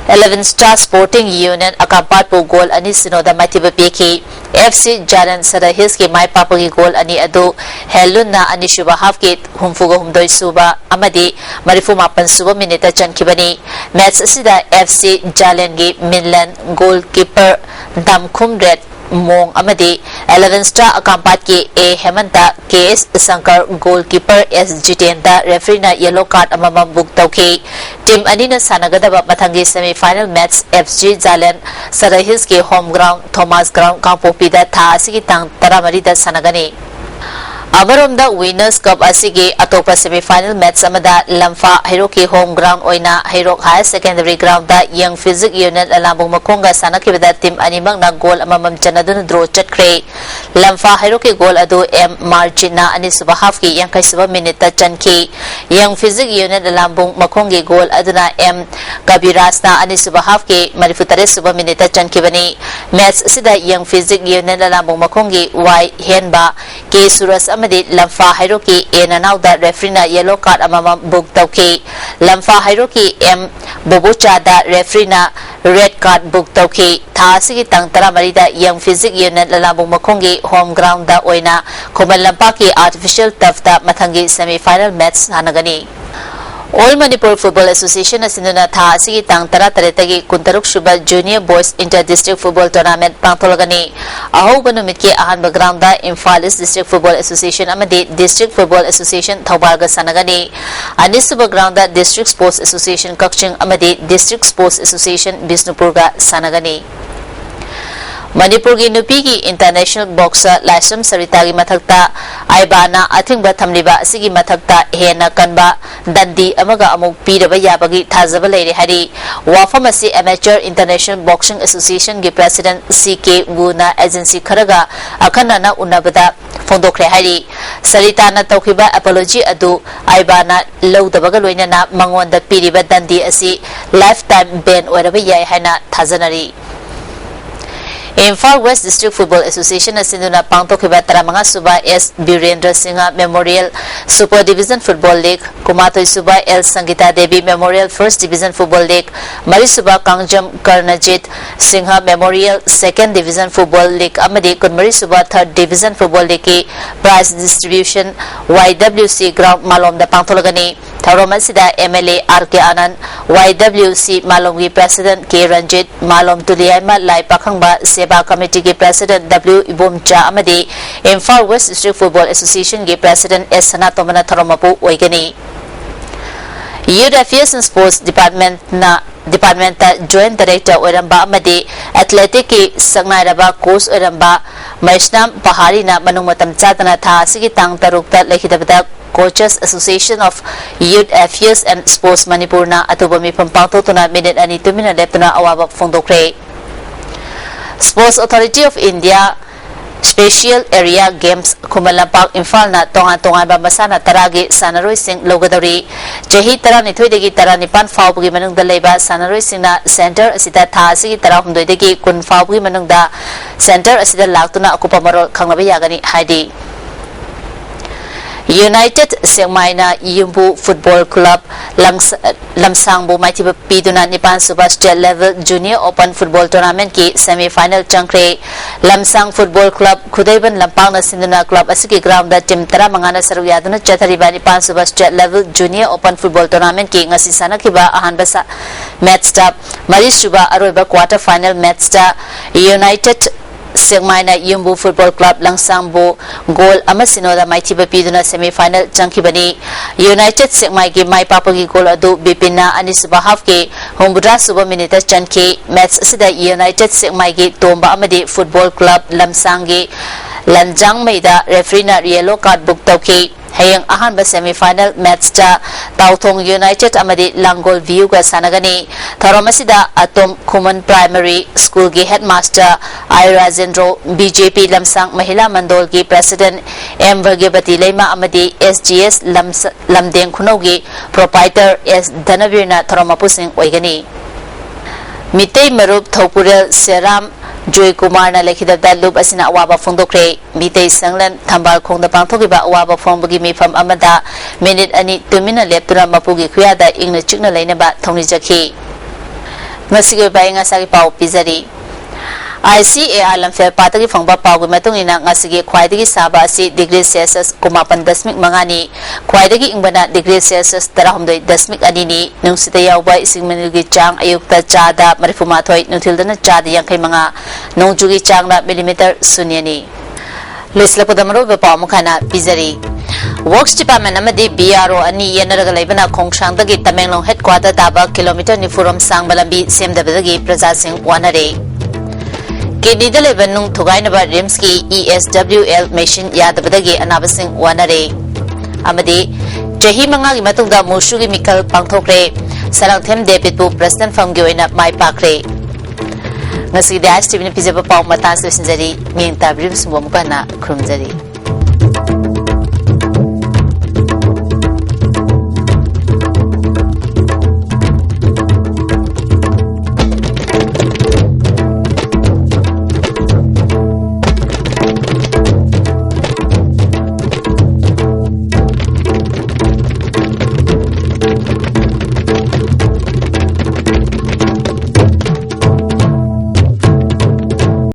eleven Star Sporting Union ꯑꯀꯥꯝꯄꯥꯠꯄꯨ goal ꯑꯅꯤ ꯁꯤꯅꯣꯗ ꯃꯥꯏꯊꯤꯕ ꯄꯤꯈꯤ꯫ F C Jalan Sadar Hillsꯀꯤ ꯃꯥꯏ ꯄꯥꯛꯄꯒꯤ goal ꯑꯅꯤ ꯑꯗꯨ ꯍꯦꯟꯂꯨꯟꯅ ꯑꯅꯤꯁꯨꯕ halfꯀꯤ ꯍꯨꯝꯐꯨꯒ ꯍꯨꯝꯗꯣꯏ ꯁꯨꯕ ꯑꯃꯗꯤ ꯃꯔꯤꯐꯨ ꯃꯥꯄꯟ ꯁꯨꯕ minuteꯇ ꯆꯟꯈꯤꯕꯅꯤ꯫ Match ꯑꯁꯤꯗ F C Jalanꯒꯤ Minlan, goalkeeper ꯗꯥꯝꯈꯨꯝꯔꯦꯠ ꯃꯣꯡ ꯑꯃꯗꯤ eleven Star ꯑꯀꯥꯝꯄꯥꯠꯀꯤ A ꯍꯦꯃꯟꯇ, K S Shankar, goalkeeper S ꯖꯤꯇꯦꯟꯗ refereeꯅ yellow card ꯑꯃꯃꯝ book ꯇꯧꯈꯤ꯫ Team ꯑꯅꯤꯅ ꯁꯥꯟꯅꯒꯗꯕ ꯃꯊꯪꯒꯤ semi final match F C Jalan Sadar Hillsꯀꯤ home ground Thomas Ground ꯀꯥꯡꯄꯣꯛꯄꯤꯗ ꯊꯥ ꯑꯁꯤꯒꯤ ꯇꯥꯡ ꯇꯔꯥꯃꯔꯤꯗ ꯁꯥꯟꯅꯒꯅꯤ꯫ ꯑꯃꯔꯣꯝꯗ Winners Cup ꯑꯁꯤꯒꯤ ꯑꯇꯣꯞꯄ semi final match ꯑꯃꯗ ꯂꯝꯐꯥ ꯍꯩꯔꯣꯛꯀꯤ home ground ꯑꯣꯏꯅ ꯍꯩꯔꯣꯛ Higher Secondary Groundꯗ Young Physic Union ꯂꯂꯥꯝꯕꯨꯡ ꯃꯈꯣꯡꯒ ꯁꯥꯟꯅꯈꯤꯕꯗ team ꯑꯅꯤꯃꯛꯅ goal ꯑꯃꯃꯝ ꯆꯟꯅꯗꯨꯅ draw ꯆꯠꯈ꯭ꯔꯦ꯫ ꯂꯝꯐꯥ ꯍꯩꯔꯣꯛꯀꯤ goal ꯑꯗꯨ M ꯃꯥꯔꯖꯤꯠꯅ ꯑꯅꯤꯁꯨꯕ halfꯀꯤ ꯌꯥꯡꯈꯩ ꯁꯨꯕ minuteꯇ ꯆꯟꯈꯤ꯫ Young Physic Union ꯂꯂꯥꯝꯕꯨꯡ ꯃꯈꯣꯡꯒꯤ goal ꯑꯗꯨꯅ M ꯀꯕꯤꯔꯥꯖꯅ ꯑꯅꯤꯁꯨꯕ halfꯀꯤ ꯃꯔꯤꯐꯨ ꯇꯔꯦꯠ ꯁꯨꯕ minuteꯇ ꯆꯟꯈꯤꯕꯅꯤ꯫ Match ꯑꯁꯤꯗ Young Physic Union ꯂꯂꯥꯝꯕꯨꯡ ꯃꯈꯣꯡꯒꯤ Y ꯍꯦꯟꯕ, K ꯁꯨꯔꯖ ꯑꯃꯗꯤ ꯂꯝꯐꯥ ꯍꯩꯔꯣꯛꯀꯤ A ꯅꯅꯥꯎꯗ refereeꯅ yellow card ꯑꯃꯃꯝ book ꯇꯧꯈꯤ꯫ ꯂꯝꯐꯥ ꯍꯩꯔꯣꯛꯀꯤ M ꯕꯣꯕꯣꯆꯥꯗ refereeꯅ red card book ꯇꯧꯈꯤ꯫ ꯊꯥ ꯑꯁꯤꯒꯤ ꯇꯥꯡ ꯇꯔꯥꯃꯔꯤꯗ Young Physic Union ꯂꯂꯥꯝꯕꯨꯡ ꯃꯈꯣꯡꯒꯤ home groundꯗ ꯑꯣꯏꯅ ꯈꯨꯃꯟ ꯂꯝꯄꯥꯛꯀꯤ artificial turfꯇ ꯃꯊꯪꯒꯤ semi final match ꯁꯥꯟꯅꯒꯅꯤ꯫ All Manipur Football Association ꯑꯁꯤꯅ ꯊꯥ ꯑꯁꯤꯒꯤ ꯇꯥꯡ ꯇꯔꯥꯇꯔꯦꯠꯇꯒꯤ ꯀꯨꯟꯇꯔꯨꯛ ꯁꯨꯕ Junior Boys Inter District Football Tournament ꯄꯥꯡꯊꯣꯛꯂꯒꯅꯤ꯫ ꯑꯍꯧꯕ ꯅꯨꯃꯤꯠꯀꯤ ꯑꯍꯥꯟꯕ groundꯗ Imphal East District Football Association ꯑꯃꯗꯤ District Football Association ꯊꯧꯕꯥꯜꯒ ꯁꯥꯟꯅꯒꯅꯤ꯫ ꯑꯅꯤꯁꯨꯕ groundꯗ District Sports Association ꯀꯛꯆꯤꯡ ꯑꯃꯗꯤ District Sports Association ꯕꯤꯁꯅꯨꯄꯨꯔꯒ ꯁꯥꯟꯅꯒꯅꯤ꯫ ꯃꯅꯤꯄꯨꯔꯒꯤ ꯅꯨꯄꯤꯒꯤ international boxer ꯂꯥꯏꯁ꯭ꯔꯝ ꯁꯔꯤꯇꯥꯒꯤ ꯃꯊꯛꯇ ꯑꯥꯏꯕꯥꯅ ꯑꯊꯤꯡꯕ ꯊꯝꯂꯤꯕ ꯑꯁꯤꯒꯤ ꯃꯊꯛꯇ ꯍꯦꯟꯅ ꯀꯟꯕ ꯗꯟꯗꯤ ꯑꯃꯒ ꯑꯃꯨꯛ ꯄꯤꯔꯕ ꯌꯥꯕꯒꯤ ꯊꯥꯖꯕ ꯂꯩꯔꯦ ꯍꯥꯏꯔꯤ꯫ ꯋꯥꯐꯝ ꯑꯁꯤ Amateur International Boxing Association ꯒꯤ president C K ꯋꯨꯅ agency ꯈꯔꯒ ꯑꯈꯟꯅꯅ ꯎꯅꯕꯗ ꯐꯣꯡꯗꯣꯛꯈ꯭ꯔꯦ ꯍꯥꯏꯔꯤ꯫ ꯁꯔꯤꯇꯥꯅ ꯇꯧꯈꯤꯕ apology ꯑꯗꯨ ꯑꯥꯏꯕꯥꯅ ꯂꯧꯗꯕꯒ ꯂꯣꯏꯅꯅ ꯃꯉꯣꯟꯗ ꯄꯤꯔꯤꯕ ꯗꯟꯗꯤ ꯑꯁꯤ lifetime ban ꯑꯣꯏꯔꯕ ꯌꯥꯏ ꯍꯥꯏꯅ ꯊꯥꯖꯅꯔꯤ꯫ Imphal West District Football Association ꯅ ꯁꯤꯟꯗꯨꯅ ꯄꯥꯡꯊꯣꯛꯈꯤꯕ ꯇꯔꯥꯃꯉꯥ ꯁꯨꯕ S Birendra Singh Memorial Super Division Football League, ꯀꯨꯟꯃꯥꯊꯣꯏ ꯁꯨꯕ L ꯁꯪꯒꯤꯇꯥ Devi Memorial First Division Football League, ꯃꯔꯤ ꯁꯨꯕ ꯀꯥꯡꯖꯝ ꯀꯔꯅꯖꯤꯠ Singh Memorial Second Division Football League ꯑꯃꯗꯤ ꯀꯨꯟꯃꯔꯤ ꯁꯨꯕ Third Division Football League ꯀꯤ prize distribution Y W C ground ꯃꯥꯂꯣꯝꯗ ꯄꯥꯡꯊꯣꯛꯂꯒꯅꯤ꯫ ꯊꯧꯔꯝ ꯑꯁꯤꯗ M L A R K Anand, Y W C ꯃꯥꯂꯣꯝꯒꯤ president K Ranjit, ꯃꯥꯂꯣꯝ ꯇꯨꯂꯤꯌꯥꯏꯃ ꯂꯥꯏ ꯄꯥꯈꯪꯕ ꯁꯦꯕꯥ committee ꯒꯤ president W ꯏꯕꯣꯝꯆꯥ ꯑꯃꯗꯤ Imphal West District Football Association ꯒꯤ president S ꯁꯅꯥꯇꯣꯝꯕꯅ ꯊꯧꯔꯝ ꯃꯄꯨ ꯑꯣꯏꯒꯅꯤ꯫ Youth Affairs and Sports Department ꯅ department ꯇ joint director ꯑꯣꯏꯔꯝꯕ ꯑꯃꯗꯤ athletic ꯀꯤ ꯁꯛꯅꯥꯏꯔꯕ coach ꯑꯣꯏꯔꯝꯕ ꯃꯩꯁꯅꯥꯝ ꯄꯍꯥꯔꯤꯅ ꯃꯅꯨꯡ ꯃꯇꯝ ꯆꯥꯗꯅ ꯊꯥ ꯑꯁꯤꯒꯤ ꯇꯥꯡ ꯇꯔꯨꯛꯇ ꯂꯩꯈꯤꯗꯕꯗ Coaches Association of Youth Affairs and Sports ꯃꯅꯤꯄꯨꯔꯅ ꯑꯊꯨꯕ ꯃꯤꯐꯝ ꯄꯥꯡꯊꯣꯛꯇꯨꯅ ꯃꯤꯅꯤꯠ ꯑꯅꯤ ꯇꯨꯃꯤꯟꯅ ꯂꯦꯞꯇꯨꯅ ꯑꯋꯥꯕ ꯐꯣꯡꯗꯣꯛꯈ꯭ꯔꯦ꯫ Sports Authority of India Special Area Games Khuman Lampak ꯏꯝꯐꯥꯜꯅ ꯇꯣꯉꯥꯟ ꯇꯣꯉꯥꯟꯕ ꯃꯁꯥꯟꯅ ꯇꯔꯥꯒꯤ ꯁꯥꯟꯅꯔꯣꯏꯁꯤꯡ ꯂꯧꯒꯗꯧꯔꯤ꯫ ꯆꯍꯤ ꯇꯔꯥꯅꯤꯊꯣꯏꯗꯒꯤ ꯇꯔꯥꯅꯤꯄꯥꯟ ꯐꯥꯎꯕꯒꯤ ꯃꯅꯨꯡꯗ ꯂꯩꯕ ꯁꯥꯟꯅꯔꯣꯏꯁꯤꯡꯅ centre ꯑꯁꯤꯗ ꯊꯥ ꯑꯁꯤꯒꯤ ꯇꯔꯥꯍꯨꯝꯗꯣꯏꯗꯒꯤ ꯀꯨꯟ ꯐꯥꯎꯕꯒꯤ ꯃꯅꯨꯡꯗ centre ꯑꯁꯤꯗ ꯂꯥꯛꯇꯨꯅ ꯑꯀꯨꯞꯄ ꯃꯔꯣꯜ ꯈꯪꯂꯕ ꯌꯥꯒꯅꯤ ꯍꯥꯏꯔꯤ꯫ United ꯁꯦꯛꯃꯥꯏꯅ ꯌꯨꯝꯕꯨ Football Club ꯂꯝꯁ-, ꯂꯝꯁꯥꯡꯕꯨ ꯃꯥꯏꯊꯤꯕ ꯄꯤꯗꯨꯅ ꯅꯤꯄꯥꯟ ꯁꯨꯕ State Level Junior Open Football Tournament ꯀꯤ semi final ꯆꯪꯈ꯭ꯔꯦ꯫ ꯂꯝꯁꯥꯡ Football Club ꯈꯨꯗꯩꯕꯟ ꯂꯝꯄꯥꯛꯅ ꯁꯤꯟꯗꯨꯅ club ꯑꯁꯤꯒꯤ ground ꯇ team ꯇꯔꯥꯃꯉꯥꯅ ꯁꯔꯨꯛ ꯌꯥꯗꯨꯅ ꯆꯠꯊꯔꯤꯕ ꯅꯤꯄꯥꯟ ꯁꯨꯕ State Level Junior Open Football Tournament ꯀꯤ ꯉꯁꯤ ꯁꯥꯟꯅꯈꯤꯕ ꯑꯍꯥꯟꯕ ꯁ-, match ꯇ ꯃꯔꯤ ꯁꯨꯕ ꯑꯔꯣꯏꯕ quarter final match ꯇ United ꯁꯦꯛꯃꯥꯏꯅ ꯌꯨꯝꯕꯨ ꯐꯨꯠꯕꯣꯜ ꯀ꯭ꯂꯕ ꯂꯪꯁꯥꯡꯕꯨ ꯒꯣꯜ ꯑꯃ ꯁꯤꯅꯣꯗ ꯃꯥꯏꯊꯤꯕ ꯄꯤꯗꯨꯅ semi final ꯆꯪꯈꯤꯕꯅꯤ꯫ ꯌꯨꯅꯥꯏꯇꯦꯗ ꯁꯦꯛꯃꯥꯏꯒꯤ ꯃꯥꯏ ꯄꯥꯛꯄꯒꯤ ꯒꯣꯜ ꯑꯗꯨ ꯕꯤꯄꯤꯟꯅ ꯑꯅꯤꯁꯨꯕ half ꯀꯤ ꯍꯨꯝꯐꯨꯇꯔꯥ ꯁꯨꯕ minute ꯇ ꯆꯟꯈꯤ꯫ Match ꯑꯁꯤꯗ ꯌꯨꯅꯥꯏꯇꯦꯗ ꯁꯦꯛꯃꯥꯏꯒꯤ ꯇꯣꯝꯕ ꯑꯃꯗꯤ ꯐꯨꯠꯕꯣꯜ ꯀ꯭ꯂꯕ ꯂꯝꯁꯥꯡꯒꯤ ꯂꯟꯖꯥꯡꯃꯩꯗ referee ꯅ yellow card book ꯇꯧꯈꯤ꯫ ꯍꯌꯦꯡ ꯑꯍꯥꯟꯕ semi final match ꯇ ꯇꯥꯎꯊꯣꯡ ꯌꯨꯅꯥꯏꯇꯦꯗ ꯑꯃꯗꯤ ꯂꯥꯡꯒꯣꯜ ꯚꯤꯌꯨꯒ ꯁꯥꯟꯅꯒꯅꯤ꯫ ꯊꯧꯔꯝ ꯑꯁꯤꯗ ꯑꯇꯣꯝ ꯈꯨꯃꯟ Primary School ꯒꯤ headmaster ꯑꯥꯏ ꯔꯥꯖꯦꯟꯗ꯭ꯔꯣ, ꯕꯤ ꯖꯦ ꯄꯤ ꯂꯝꯁꯥꯡ ꯃꯍꯤꯂꯥ ꯃꯟꯗꯣꯜꯒꯤ president ꯑꯦꯝ ꯚꯒ꯭ꯌꯕꯇꯤ ꯂꯩꯃ ꯑꯃꯗꯤ ꯑꯦꯁ ꯖꯤ ꯑꯦꯁ ꯂꯝꯁ-, ꯂꯝꯗꯦꯡ ꯈꯨꯅꯧꯒꯤ proprietor ꯑꯦꯁ ꯙꯅꯕꯤꯔꯅ ꯊꯧꯔꯝ ꯃꯄꯨꯁꯤꯡ ꯑꯣꯏꯒꯅꯤ꯫ ꯃꯤꯇꯩ ꯃꯔꯨꯞ ꯊꯧꯄꯨꯔꯦꯜ ꯁꯦꯔꯥꯝ ꯖꯣꯏꯀꯨꯃꯥꯔꯅ ꯂꯩꯈꯤꯗꯕꯗ ꯂꯨꯞ ꯑꯁꯤꯅ ꯑꯋꯥꯕ ꯐꯣꯡꯗꯣꯛꯈ꯭ꯔꯦ꯫ ꯃꯤꯇꯩ ꯁꯪꯂꯦꯟ ꯊꯝꯕꯥꯜ ꯈꯣꯡꯗ ꯄꯥꯡꯊꯣꯛꯈꯤꯕ ꯑꯋꯥꯕ ꯐꯣꯡꯕꯒꯤ ꯃꯤꯐꯝ ꯑꯃꯗ minute ꯑꯅꯤ ꯇꯨꯃꯤꯟꯅ ꯂꯦꯞꯇꯨꯅ ꯃꯄꯨꯒꯤ ꯈꯨꯌꯥꯗ ꯏꯪꯅ ꯆꯤꯛꯅ ꯂꯩꯅꯕ ꯊꯧꯅꯤꯖꯈꯤ꯫ ꯉꯁꯤꯒꯤ ꯑꯣꯏꯕ ꯑꯌꯤꯡ ꯑꯁꯥꯒꯤ ꯄꯥꯎ ꯄꯤꯖꯔꯤ꯫ ꯑꯥꯏ ꯁꯤ ꯑꯦ ꯑꯥꯔ ꯂꯝꯐꯦꯜ ꯄꯥꯠꯇꯒꯤ ꯐꯪꯕ ꯄꯥꯎꯒꯤ ꯃꯇꯨꯡ ꯏꯟꯅ, ꯉꯁꯤꯒꯤ ꯈ꯭ꯋꯥꯏꯗꯒꯤ ꯁꯥꯕ ꯑꯁꯤ degree Celsius ꯀꯨꯟꯃꯥꯄꯟ ꯗꯁꯃꯤꯛ ꯃꯉꯥꯅꯤ, ꯈ꯭ꯋꯥꯏꯗꯒꯤ ꯏꯪꯕꯅ degree Celsius ꯇꯔꯥꯍꯨꯝꯗꯣꯏ ꯗꯁꯃꯤꯛ ꯑꯅꯤꯅꯤ꯫ ꯅꯨꯡꯁꯤꯠꯇ ꯌꯥꯎꯕ ꯏꯁꯤꯡ ꯃꯅꯤꯜꯒꯤ ꯆꯥꯡ ꯑꯌꯨꯛꯇ ꯆꯥꯗ ꯃꯔꯤꯐꯨꯃꯥꯊꯣꯏ, ꯅꯨꯡꯊꯤꯜꯗꯅ ꯆꯥꯗ ꯌꯥꯡꯈꯩ ꯃꯉꯥ, ꯅꯣꯡꯖꯨꯒꯤ ꯆꯥꯡꯅ millimeter ꯁꯨꯟꯌꯅꯤ꯫ ꯂꯣꯏꯁꯤꯜꯂꯛꯄꯗ ꯃꯔꯨꯑꯣꯏꯕ ꯄꯥꯎ ꯑꯃꯨꯛ ꯍꯟꯅ ꯄꯤꯖꯔꯤ꯫ Works Department ꯑꯃꯗꯤ B R O ꯑꯅꯤ ꯌꯦꯟꯅꯔꯒ ꯂꯩꯕꯅ ꯈꯣꯡꯁꯥꯡꯗꯒꯤ ꯇꯃꯦꯡꯂꯣꯡ headquarter ꯇꯥꯕ kilometre ꯅꯤꯐꯨ ꯔꯣꯝ ꯁꯥꯡꯕ ꯂꯝꯕꯤ ꯁꯦꯝꯗꯕꯗꯒꯤ ꯄ꯭ꯔꯖꯥꯁꯤꯡ ꯋꯥꯅꯔꯦ꯫ Kidney ꯗ ꯂꯩꯕ ꯅꯨꯡ ꯊꯨꯒꯥꯏꯅꯕ RIMS ꯀꯤ E S W L machine ꯌꯥꯗꯕꯗꯒꯤ ꯑꯅꯥꯕꯁꯤꯡ ꯋꯥꯅꯔꯦ꯫ ꯑꯃꯗꯤ ꯆꯍꯤ ꯃꯉꯥꯒꯤ ꯃꯇꯨꯡꯗ ꯃꯨꯁꯨꯒꯤ ꯃꯤꯈꯜ ꯄꯥꯡꯊꯣꯛꯈ꯭ꯔꯦ꯫ ꯁꯔꯥꯡꯊꯦꯝ ꯗꯦꯕꯤꯠꯄꯨ president ꯐꯝꯒꯤ ꯑꯣꯏꯅ ꯃꯥꯏ ꯄꯥꯛꯈ꯭ꯔꯦ꯫ ꯉꯁꯤꯒꯤꯗꯤ ꯑꯥꯏ ꯑꯦꯁ ꯇꯤ ꯚꯤꯅ ꯄꯤꯖꯕ ꯄꯥꯎ ꯃꯇꯥꯡꯁꯤꯗ ꯂꯣꯏꯁꯤꯟꯖꯔꯤ꯫ ꯃꯤꯠꯌꯦꯡ ꯇꯥꯕꯤꯔꯤꯕꯁꯤꯡꯕꯨ ꯑꯃꯨꯛꯀ ꯍꯟꯅ ꯈꯨꯔꯨꯝꯖꯔꯤ꯫